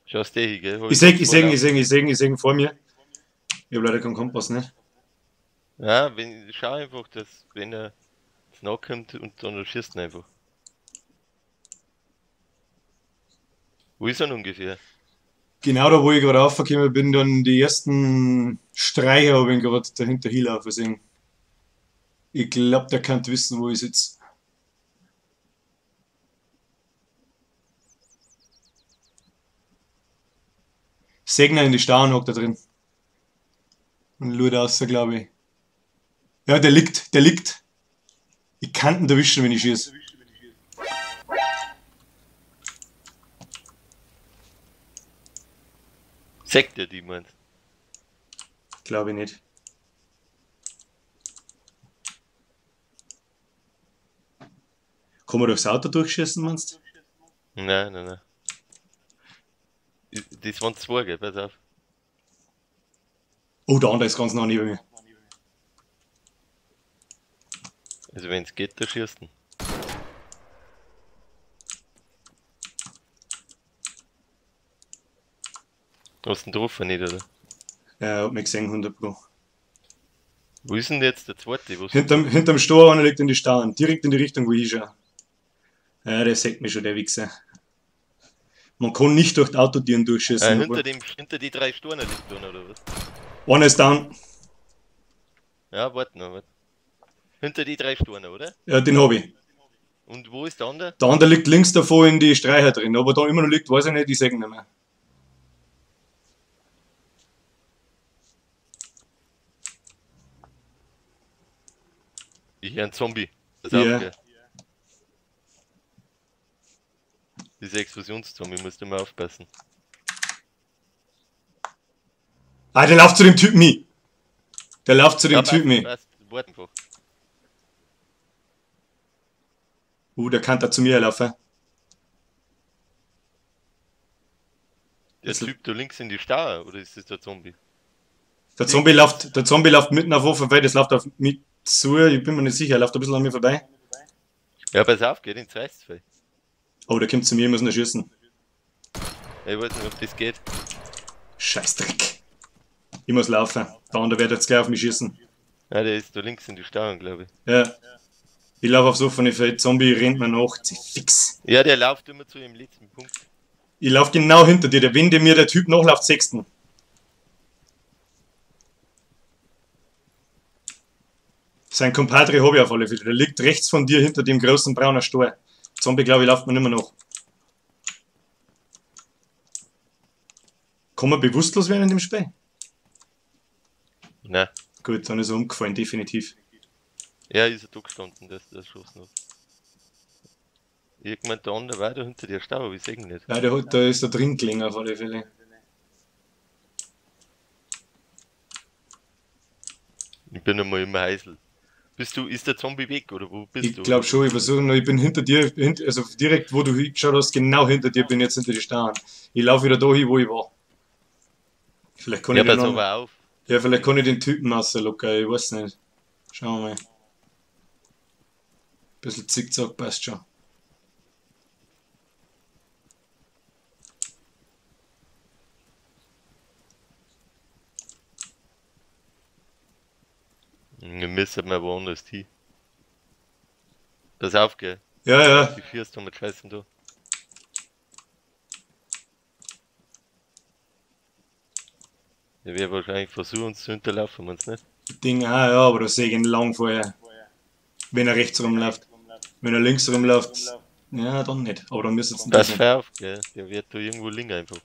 Schaust du hin, gell? Hab Ich seh, ich ich seh, ich seh, ich seh, ich seh vor mir. Ich hab leider keinen Kompass, ne? Ja, schau einfach, dass wenn er nachkommt und dann schießt ihn einfach. Wo ist er ungefähr? Genau da, wo ich gerade raufgekommen bin, dann die ersten Streicher hab ich gerade dahinter hinlaufen sehen. Ich glaub, der kann wissen, wo ich sitz. Segner in die Stauen hockt da drin. Und schaut raus, glaub ich. Ja, der liegt, der liegt. Ich kann ihn erwischen, wenn ich schieß. Zeigt dir die, meinst? Glaube ich nicht. Kann man durchs Auto durchschießen, meinst du? Nein, nein, nein. Das waren zwei, gell? Pass auf. Oh, der andere ist ganz nah neben mir. Also wenn's geht, da schießt du. Hast du den getroffen nicht, oder? Ja, hab mich gesehen, 100 Pro. Wo ist denn jetzt der zweite? Was Hinterm Stor, einer liegt in die Stauen, direkt in die Richtung, wo ich schaue. Ja, der sieht mich schon, der Wichser. Man kann nicht durch die Autotüren durchschießen. Hinter die drei Storne liegt einer, oder was? Einer ist down. Ja, warte noch, warte. Hinter die drei Storne, oder? Ja, den hab ich. Und wo ist der andere? Der andere liegt links davor in die Streicher drin. Ob er da immer noch liegt, weiß ich nicht, ich seh ihn nicht mehr. Ich höre einen Zombie. Pass Ja. auf, gell. Diese Explosionszombie, musst du mal aufpassen. Ah, der läuft zu dem Typen hin. Der läuft zu dem Ja, Typen hin. passt, warte einfach. Der kann da zu mir laufen. Der Typ da links in die Star, oder ist das der Zombie? Der Zombie läuft mitten auf offen vorbei, das läuft auf mich zu, ich bin mir nicht sicher, er läuft ein bisschen an mir vorbei. Ja, pass auf, geht ins Reißfeld. Oh, der kommt zu mir, ich muss ihn erschießen. Ich weiß nicht, ob das geht. Scheißdreck. Ich muss laufen. Der andere wird jetzt gleich auf mich schießen. Ja, der ist da links in die Stauung, glaub ich. Ja. Ich laufe aufs offene Feld, Zombie rennt mir nach, fix. Ja, der läuft immer zu dem letzten Punkt. Ich lauf genau hinter dir, der wenn mir der Typ nachläuft, sechsten. Sein Compadre hab ich auf alle Fälle. Der liegt rechts von dir hinter dem großen braunen Stor. Zombie, glaub ich, läuft mir nicht mehr nach. Kann man bewusstlos werden in dem Spiel? Nein. Gut, dann ist er umgefallen, definitiv. Ja, ist er da gestanden, dass der Schuss noch. Irgendwann der andere war da hinter dir Stau, aber ich seh ihn nicht. Ja, da ist der drin gelegen auf alle Fälle. Ich bin einmal im Heisel. Ist der Zombie weg oder wo bist Ich du? glaub schon, ich versuche noch, ich bin hinter dir, also direkt wo du hingeschaut hast, genau hinter dir bin ich jetzt hinter die Stauen. Ich laufe wieder da hin, wo ich war. Vielleicht kann Ja, ich den pass noch aber auf. Ja, vielleicht kann ich den Typen rauslocken, ich weiß nicht. Schauen wir mal. Bisschen Zickzack passt schon. Wir müssen mal woanders hin. Pass auf, gell? Ja, ja. Die schießt doch mit Scheißen da. Der wird wahrscheinlich versuchen, uns zu hinterlaufen, meinst du nicht? Ding, ah ja, aber da sehe ich ihn lang vorher. Wenn er rechts rumläuft. Wenn er links rumläuft, ja, dann nicht. Aber dann müsste es nicht Pass sein. auf, gell? Der wird da irgendwo liegen einfach.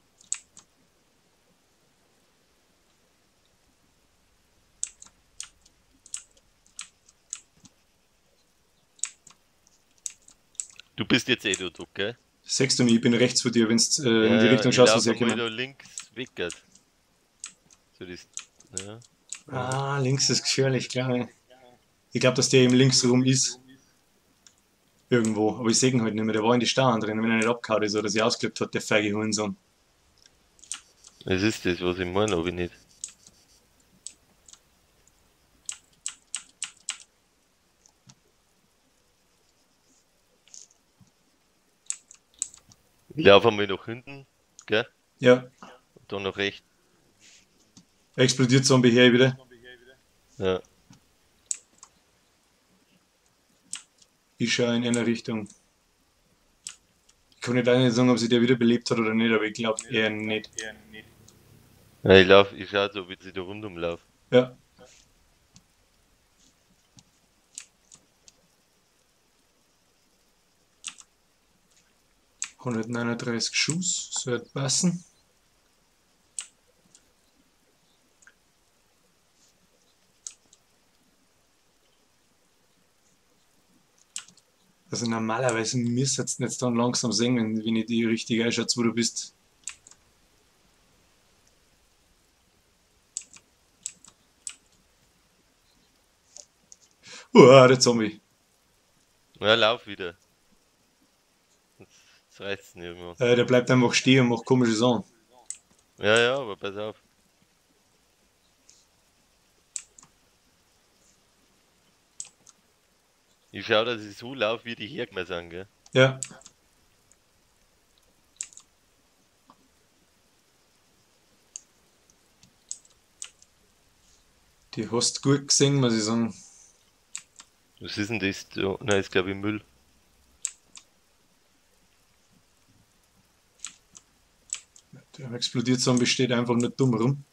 Du bist jetzt eh da, gell? Siehst du mich, ich bin rechts von dir, wenn's in die Ja, Richtung ich schaust, lauf was ich einmal herkomme. da links weg, gell? So das, ja. Ah, links ist gefährlich, glaube ich. Ich glaub, dass der eben links rum ist. Irgendwo. Aber ich seh ihn halt nicht mehr. Der war in die Stauen drin, wenn er nicht abgehauen ist oder sich ausgeklebt hat, der feige Hurensohn. Was ist das, was ich meine, hab ich nicht. Ich lauf einmal nach hinten, gell? Ja. Und dann nach rechts. Explodiert Zombie her wieder. Ja. Ich schaue in einer Richtung. Ich kann nicht nicht sagen, ob sich der wiederbelebt hat oder nicht, aber ich glaub eher nicht. Ja, ich lauf, ich schau so, wie sie da rundum laufen. Ja. 139 Schuss, sollte passen. Also normalerweise müsstest du jetzt dann langsam sehen, wenn ich die richtig einschätze, wo du bist. Uah, der Zombie. Ja, lauf wieder. Jetzt reißt's ihn irgendwann. Der bleibt einfach stehen und macht komische Sachen. Ja, ja, aber pass auf. Ich schau, dass ich so lauf, wie die hergekommen sind, gell? Ja. Die hast du gut gesehen, muss ich sagen. Was ist denn das? Da? Nein, ist glaub ich Müll. Der explodiert Zombie steht einfach nur dumm rum.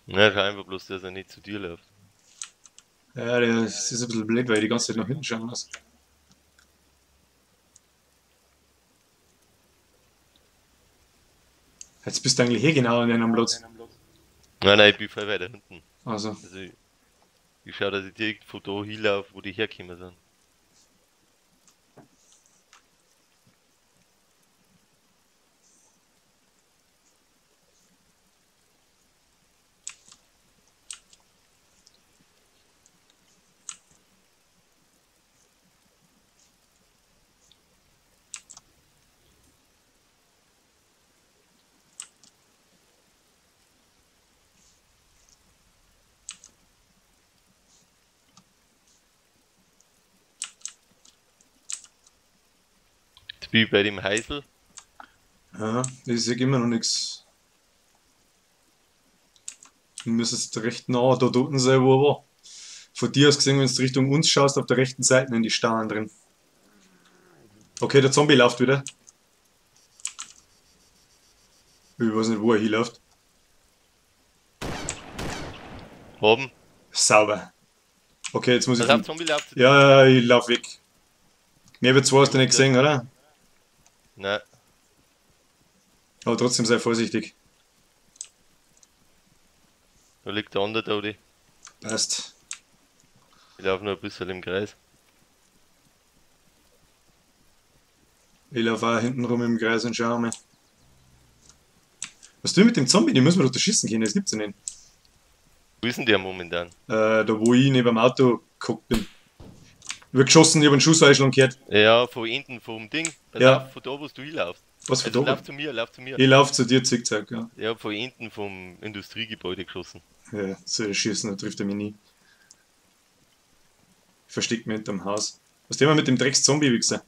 Ja, schau einfach bloß, dass er nicht zu dir läuft. Ja, das ist ein bisschen blöd, weil ich die ganze Zeit nach hinten schauen muss. Jetzt bist du eigentlich hier genau an einem Platz. Nein, nein, ich bin voll weiter hinten. Also. Also ich schau, dass ich direkt von da hinlaufe, wo die hergekommen sind. Wie bei dem Heisel. Ja, ich seh immer noch nix. Du müsstest recht nah da unten sein, wo er war. Von dir aus gesehen, wenn du Richtung uns schaust, auf der rechten Seite in die Starren drin. Okay, der Zombie läuft wieder. Ich weiß nicht, wo er hinläuft. Haben. Sauber. Okay, jetzt muss ich... Der Zombie läuft. Ja, ja, ich lauf weg. Mehr wie zwei hast du nicht gesehen, oder? Nein. Aber trotzdem sei vorsichtig. Da liegt der andere da, die. Passt. Ich laufe nur ein bisschen im Kreis. Ich laufe auch hinten rum im Kreis und schau mal. Was tun wir mit dem Zombie? Den müssen wir doch da schießen können, das gibt's ja nicht. Wo ist denn der momentan? Da wo ich neben dem Auto gehockt bin. Ich hab geschossen, ich hab einen Schusseinschlag gehört. Ja, von hinten, vom Ding. Pass ja. auf, von da, wo du hinlaufst. Was von also, da? Lauf zu mir, lauf zu mir. Ich lauf zu dir, zickzack, ja. Ich hab von hinten vom Industriegebäude geschossen. Ja, soll ich schießen, da trifft er mich nie. Ich versteck mich hinterm Haus. Was tun wir mit dem Drecks-Zombie-Wichser?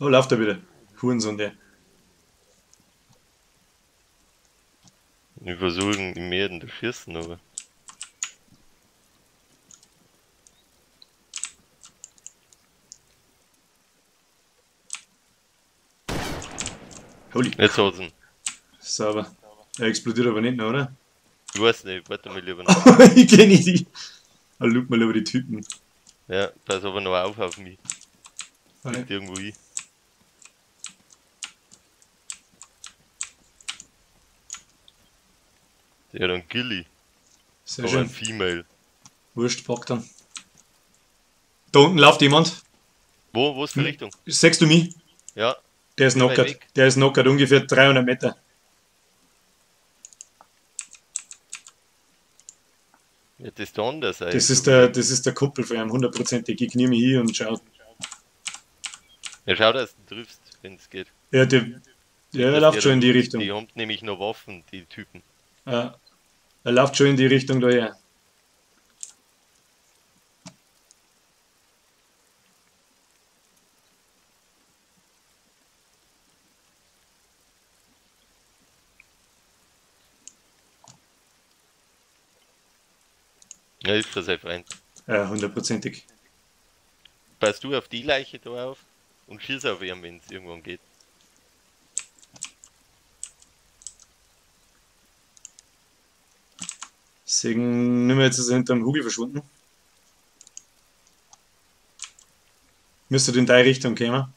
Oh, lauft er wieder. Hurensohn, der. Ich versuche ihn mehr zu schießen, aber. Holy. Jetzt hat's ihn. Sauber. Er explodiert aber nicht mehr, oder? Ich weiß nicht, warte mal lieber noch. Ich kenn nicht die. Ah, loot mal lieber die Typen. Ja, pass aber noch auf mich. Warte. Irgendwo hin. Der hat einen Gilly. Sehr aber schön. Ein Female. Wurscht, pack dann. Da unten läuft jemand. Wo? Wo ist die Richtung? Siehst du mich? Ja. Der ist knockert. Der ist knockert, ungefähr 300 Meter. Ja, das ist der andere Seite. Das ist der Kumpel von ihm, hundertprozentig. Ich knie mich hier und schau. Ja, schau, dass du triffst, wenn es geht. Ja, der läuft schon in die Richtung. Die haben nämlich noch Waffen, die Typen. Ja, er läuft schon in die Richtung daher. Ja, ist schon sein Freund. Ja, hundertprozentig. Passt du auf die Leiche da auf und schieß auf ihn, wenn es irgendwann geht. Deswegen nimm jetzt ist er hinterm Hugel verschwunden. Müsste in deine Richtung kommen.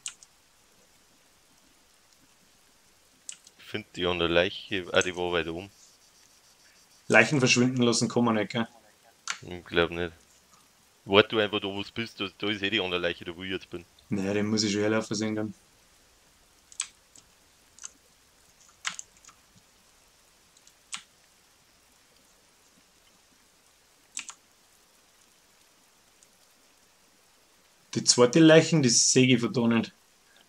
Ich finde die an der Leiche, die war weiter oben. Leichen verschwinden lassen kann man nicht, gell? Ich glaub nicht. Warte du einfach da, wo du bist, da ist eh die andere Leiche, da wo ich jetzt bin. Naja, den muss ich schon herlaufen sehen dann. Die zweite Leichen, die sehe ich von da nicht.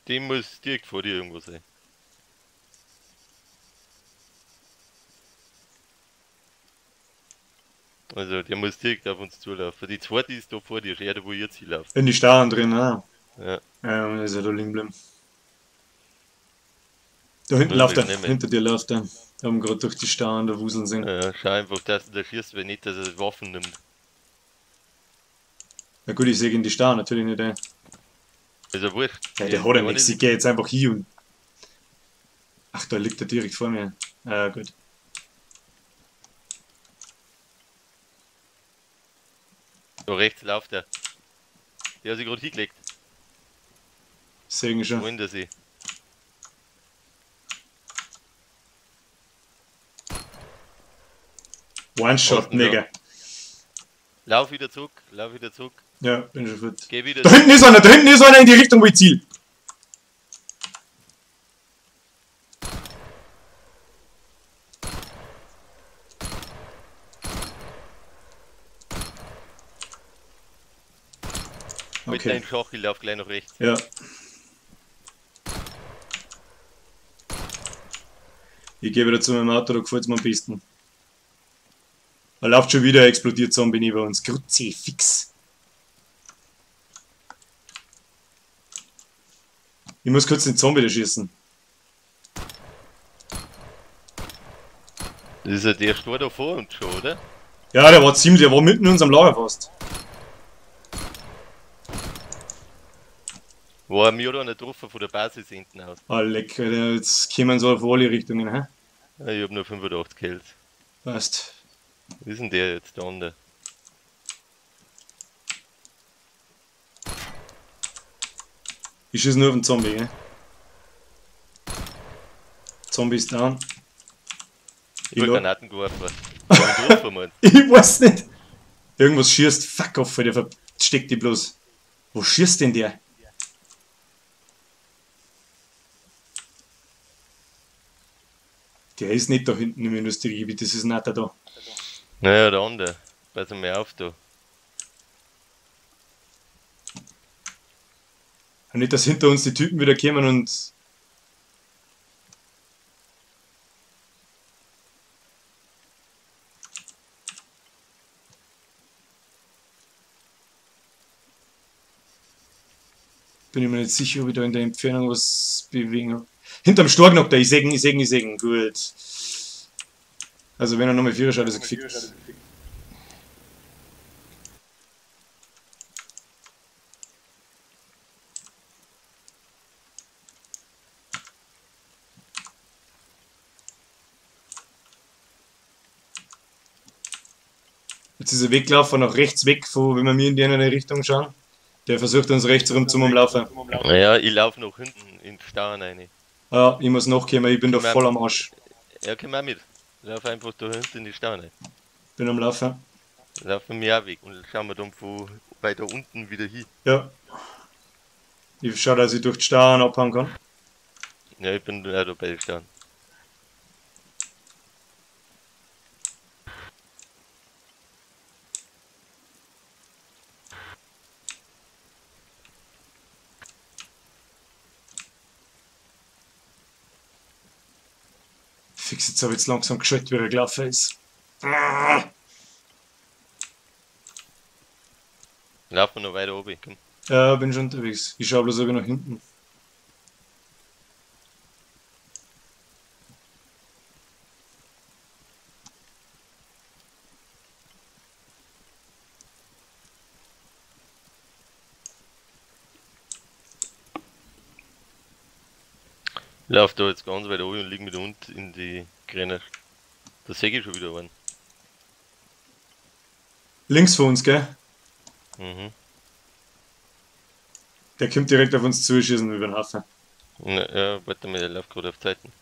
Die muss direkt vor dir irgendwo sein. Also, der muss direkt auf uns zulaufen. Die zweite ist da vor dir, schau da, wo ich jetzt hinlaufe. In die Starren drin, ah. Ja. Ja, ist ja da liegen geblieben. Da hinten Ja, läuft er, nicht mehr. hinter dir läuft er. Wir haben gerade durch die Starren da wuseln sehen. Ja, schau einfach, dass du da schießt, wenn nicht, dass er Waffen nimmt. Na gut, ich sehe in die Starren natürlich nicht, ey. Ist ja wurscht. Ja, der hat ja nichts, ich geh jetzt einfach hier und. Ach, da liegt er direkt vor mir. Ah, gut. Da rechts läuft er. Der hat sich gerade hingelegt. Sehen schon. Wo ist der sie? One-Shot, Nigga. Lauf wieder zurück, lauf wieder zurück. Ja, bin schon fit. Geh wieder Da hinten ist einer, da hinten ist einer in die Richtung, wo ich ziel. Mit Okay. deinem Schach, ich lauf gleich nach rechts. Ja. Ich gehe wieder zu meinem Auto, da gefällt's mir am besten. Da läuft schon wieder, explodiert Zombie neben uns. Kruzifix. Ich muss kurz den Zombie da schießen. Das ist ja der Stor da vor uns schon, oder? Ja, der war ziemlich, der war mitten in unserem Lager fast. War mir oder nicht getroffen von der Basis hinten aus. Ah, leck, Alter, jetzt kommen so auf alle Richtungen, hä? Ja, ich hab nur 85 Kills. Passt. Wie ist denn der jetzt da unten? Ich schieße nur auf den Zombie, gell? Zombie ist down. Ich hab Granaten geworfen. Getroffen, Mann. Ich weiß nicht. Irgendwas schießt. Fuck off, der versteckt die bloß. Wo schießt denn der? Der ist nicht da hinten im Industriegebiet, das ist nicht da. Naja, der andere. Pass mal auf da. Und nicht, dass hinter uns die Typen wieder kommen und. Bin ich mir nicht sicher, ob ich da in der Entfernung was bewegen. Hinterm Stork noch da, ich seh ihn, ich seh ihn, ich seh ihn. Gut. Also wenn er nochmal Vierer schaut, ist er gefickt. Jetzt ist er weggelaufen, nach rechts weg, von, wenn wir mir in die andere Richtung schauen. Der versucht uns rechts rum zum Umlaufen. Ja, ich laufe noch hinten in den Stau rein. Ja, ich muss nachkommen, ich bin da voll am Arsch. Ja, komm auch mit. Lauf einfach da hinten in die Stau rein. Bin am Laufen. Laufen wir auch weg und schauen wir dann von weiter unten wieder hin. Ja. Ich schau, dass ich durch die Stauen abhauen kann. Ja, ich bin auch da bei den Stauen. Fix, jetzt habe ich jetzt langsam geschaltet, wie er gelaufen ist. Laufen wir noch weiter oben. Komm. Ja, bin schon unterwegs. Ich schaue bloß nach hinten. Lauf da jetzt ganz weit oben und lieg mit dem Hund in die Grenze. Da sehe ich schon wieder einen. Links von uns, gell? Mhm. Der kommt direkt auf uns zu, schießen über den Hafen. Na, ja, warte mal, der läuft gerade auf Zeiten.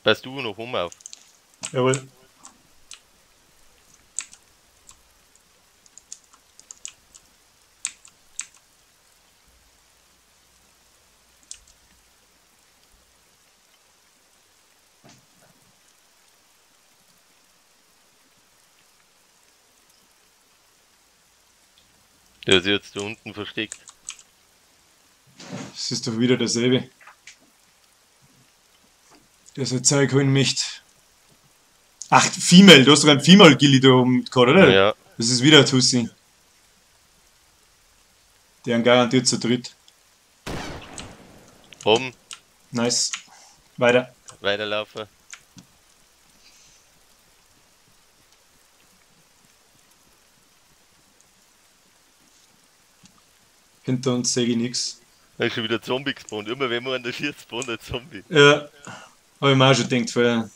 Passt du noch um auf? Jawohl. Der ist jetzt da unten versteckt. Das ist doch wieder derselbe. Der sein Zeug holen möchte. Ach, Female, du hast doch einen Female-Gilly da oben gehabt, oder? Ja. Das ist wieder ein Tussi. Der haben garantiert zu dritt. Oben. Nice. Weiter. Weiterlaufen. Hinter uns sehe ich nichts. Da ist schon wieder Zombie gespawnt. Immer wenn man an der schießt, spawnt ein Zombie. Ja, hab ich mir auch schon gedacht vorher.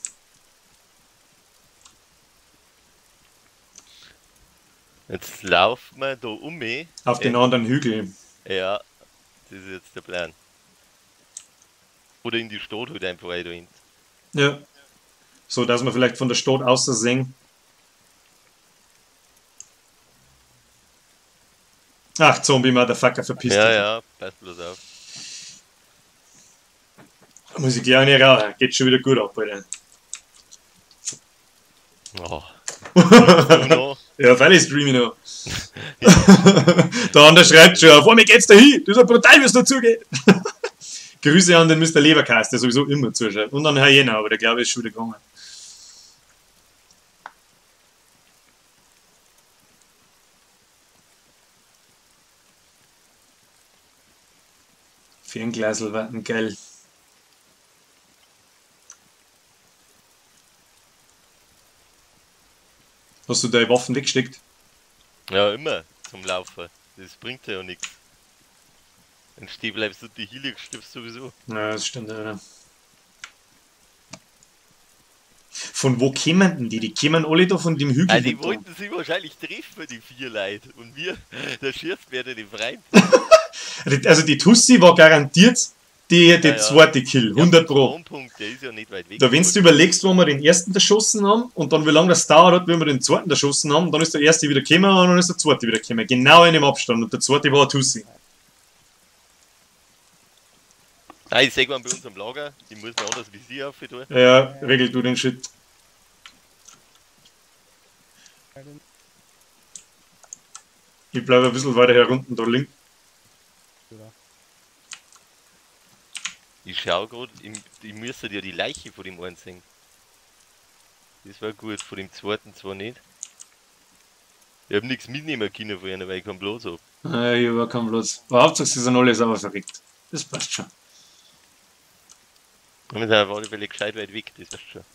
Jetzt laufen wir da um mich. Auf den anderen Hügel. Ja, das ist jetzt der Plan. Oder in die Stadt halt einfach rein da hinten. Ja. So, dass wir vielleicht von der Stadt aus sehen. Ach, Zombie Motherfucker, verpiss dich. Ja, ja, pass bloß auf. Da muss ich gleich nicht raus. Geht schon wieder gut ab, Alter. Oh. Noch? Ja, freilich stream ich noch. Der andere schreibt schon, auf einmal geht's da hin. Das ist ja brutal, wie es da zugeht. Grüße an den Mr. Leberkast, der sowieso immer zuschaut. Und an Herr Jena, aber der glaube ich ist schon wieder gegangen. Fernglasl warten, geil. Hast du deine Waffen weggesteckt? Ja, immer zum Laufen. Das bringt ja nichts. Wenn du stehen bleibst und die Healing stirbst sowieso. Ja, das stimmt, ja. Von wo kämen denn die? Die kämen alle da von dem Hügel. Ah, die wollten sich wahrscheinlich treffen, die vier Leute. Und wir, der schießt wäre die Freund. Also die Tussi war garantiert die Ja, ja. zweite Kill, 100 Pro. Punkt, der ist ja nicht weit weg. Da, wenn du überlegst, wo wir den ersten erschossen haben und dann wie lange das dauert hat, wenn wir den zweiten erschossen haben, dann ist der erste wieder gekommen und dann ist der zweite wieder gekommen. Genau in dem Abstand. Und der zweite war ein Tussi. Nein, ich sehe bei uns am Lager. Ich muss mir anders Visier auf tun. Ja, regel du den Shit. Ich bleibe ein bisschen weiter herunten, da links. Ich schau grad, ich müsste ja die Leiche von dem einen sehen. Das war gut, von dem zweiten zwar nicht. Ich hab nichts mitnehmen können von einer, weil ich keinen Platz hab. Ja, ich hab auch keinen Platz. Aber Hauptsache, sie sind alle sauber verrückt. Das passt schon. Wir sind auf alle Fälle gescheit weit weg, das passt schon.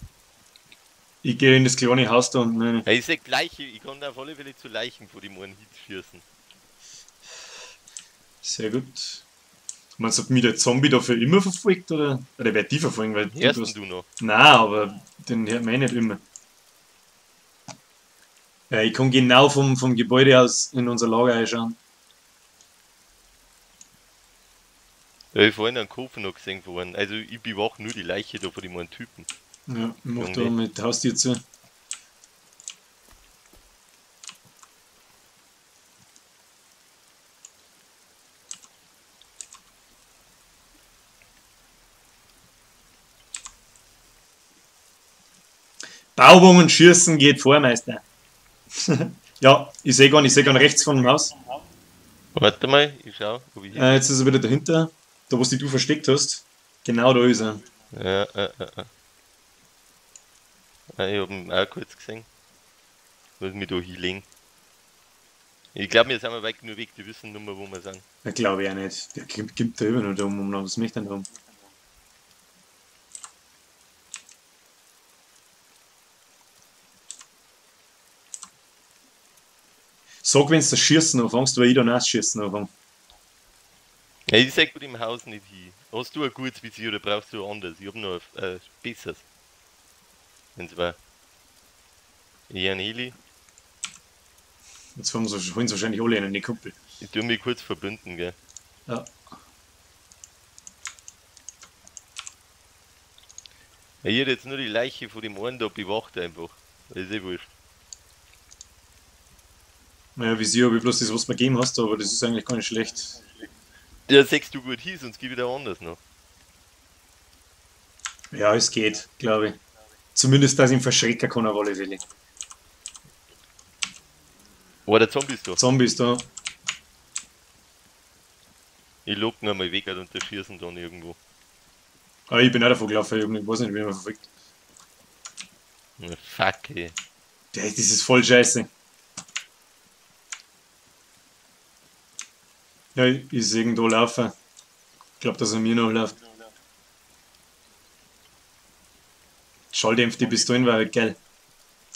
Ich gehe in das kleine Haus da unten rein. Ja, ich seh Leiche, ich kann auf alle Fälle zu Leichen von dem einen Hit schießen. Sehr gut. Meinst du, ob mich der Zombie da für immer verfolgt? Oder? Oder wer die verfolgen? Weil du Hörst hast... du noch? Nein, aber den hört man eh nicht immer. Ja, ich kann genau vom Gebäude aus in unser Lager einschauen. Ja, ich hab vorhin einen Koffer noch gesehen vorhin. Also ich bewache nur die Leiche da von dem einen Typen. Ja, ich mach da Irgendwie. mit Haustier zu. Bauwagen und Schießen geht vor, Meister. Ja, ich sehe gar nicht, ich sehe gar nicht rechts von dem Haus. Warte mal, ich schau, ob ich hier. Jetzt ist er wieder dahinter, da wo du dich versteckt hast. Genau da ist er. Ja, ja. Ja, ich hab ihn auch kurz gesehen. Muss mich da hinlegen. Ich glaube, wir sind mal weit genug weg, die wissen nur mehr, wo wir sind. Ja, glaube ich auch nicht. Der gibt da über noch da um, was möchte er denn da? Sag, wenn du das Schießen anfängst, weil ich dann auch das Schießen anfange. Ja, ich sag bei dem Haus nicht hin. Hast du ein gutes Visier oder brauchst du ein anderes? Ich hab noch ein besseres. Wenn's war. Ich ein Heli. Jetzt holen sie wahrscheinlich alle einen in die Kuppel. Ich tu mich kurz verbünden, gell? Ja. Ja, ich hätte jetzt nur die Leiche von dem einen da bewacht einfach. Das ist eh wurscht. Naja, Visier habe ich bloß das, was du mir gegeben hast, aber das ist eigentlich gar nicht schlecht. Ja, sagst du gut hin, sonst gib ich da anders noch. Ja, es geht, glaube ich. Zumindest, dass ich ihn verschrecken kann auf alle Fälle. Oh, der Zombie ist da. Zombie ist da. Ich lock ihn einmal weg und der schießen dann irgendwo. Ah, ich bin auch davon gelaufen, ich weiß nicht, wie man verfolgt. Na, fuck, ey. Das ist voll scheiße. Ja, ich sehe ihn da laufen. Ich glaube, dass er mir noch läuft. Schalldämpf die Pistolen war halt geil.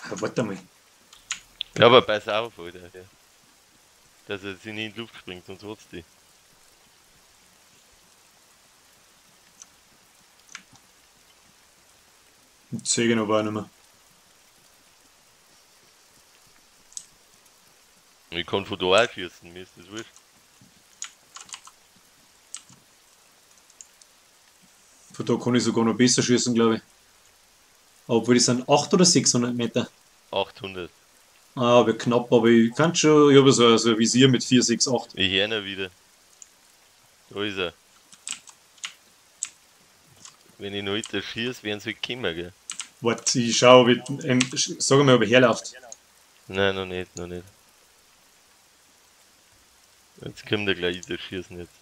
Aber warte mal. Ja, aber pass auf, Alter. Ja. Dass er sich nicht in die Luft springt, sonst hat's die. Ich sehe ihn aber auch nicht mehr. Ich kann von da auch schießen, mir ist das wurscht. Von da kann ich sogar noch besser schießen, glaube ich. Obwohl, das sind 800 oder 600 Meter? 800. Ah, aber knapp, aber ich kann schon, ich habe so ein Visier mit 4, 6, 8. Ich höre ihn wieder. Da ist er. Wenn ich noch heute schieße, werden sie halt kommen, gell? Warte, ich schau, ob ich, sag mal, ob er herläuft. Nein, noch nicht, noch nicht. Jetzt kommt er gleich, der schießen jetzt.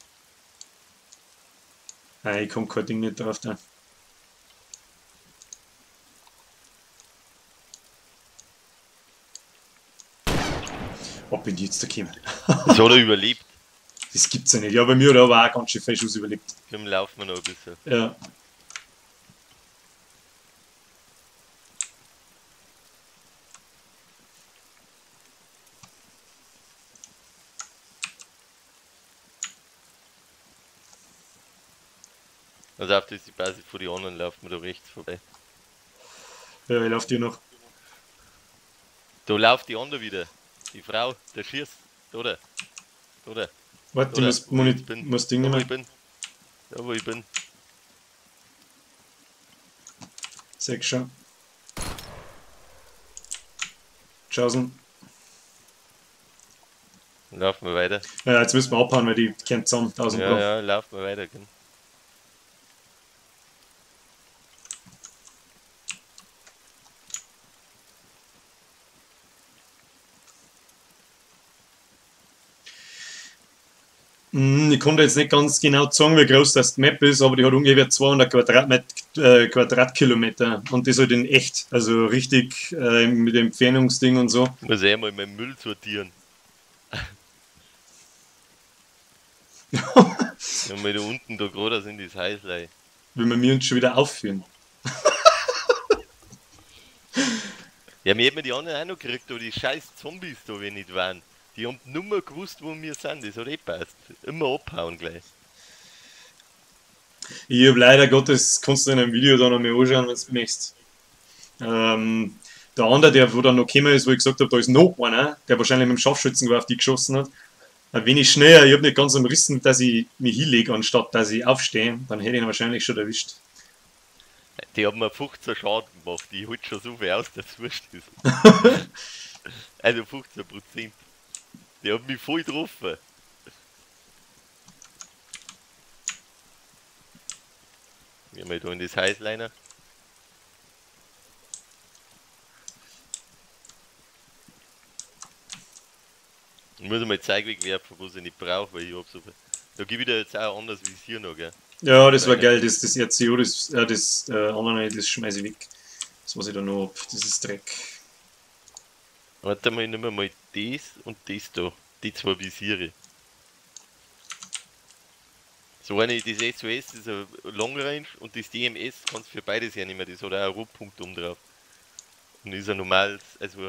Nein, ich komm kein Ding nicht drauf da. Ob bin ich jetzt da gekommen? Das hat er überlebt. Das gibt's ja nicht. Ja, bei mir hat er aber auch ganz schön viel Schuss überlebt. Dann laufen wir noch ein bisschen. Ja. Also auf das ist die Basis von den anderen, laufen wir da rechts vorbei. Ja, ich lauf dir noch. Da läuft die andere wieder. Die Frau, der schießt. Oder? Oder? Warte, ich muss Ding nehmen. nehmen. Ich bin. Da wo ich bin. Sechs schon. Tschaußen. Laufen wir weiter. Ja, jetzt müssen wir abhauen, weil die kennt zusammen. 1000 ja, Pro. Ja, laufen wir weiter. Gell? Ich konnte jetzt nicht ganz genau sagen, wie groß das Map ist, aber die hat ungefähr 200 Quadratkilometer und das halt in echt, also richtig mit dem Entfernungsding und so. Ich muss eh mal meinen Müll sortieren. Ja, mal da unten, da gerade sind die Häuslein. Wenn wir uns schon wieder aufführen. Ja, wir hätten die anderen auch noch gekriegt, aber die scheiß Zombies da, wenn nicht waren. Die haben nur mehr gewusst, wo wir sind, das hat eh passt. Immer abhauen gleich. Ich hab leider Gottes, kannst du in einem Video da noch mal anschauen, wenn du möchtest. Der andere, der wo dann noch gekommen ist, wo ich gesagt habe, da ist noch einer, der wahrscheinlich mit dem Scharfschützengewehr auf die geschossen hat. Ein wenig schneller, ich hab nicht ganz umrissen, dass ich mich hinlege, anstatt dass ich aufstehe, dann hätte ich ihn wahrscheinlich schon erwischt. Die haben mir 15 Schaden gemacht, ich halte schon so viel aus, dass es wurscht ist. Also 15%. Die haben mich voll getroffen. Gehen wir da in das Häuslein. Ich muss einmal Zeug wegwerfen, was ich nicht brauche, weil ich hab so viel. Da gebe ich dir jetzt auch ein anderes Visier noch, gell? Ja, das war geil, das RCO, das andere, das schmeiß ich weg. Das, was ich da noch hab, das ist Dreck. Warte mal, ich nehme mal das und das da, die zwei Visiere. So eine, das SOS ist ein Long Range und das DMS kannst du für beides hernehmen, das hat auch einen Rotpunkt oben drauf. Und ist ein normales, also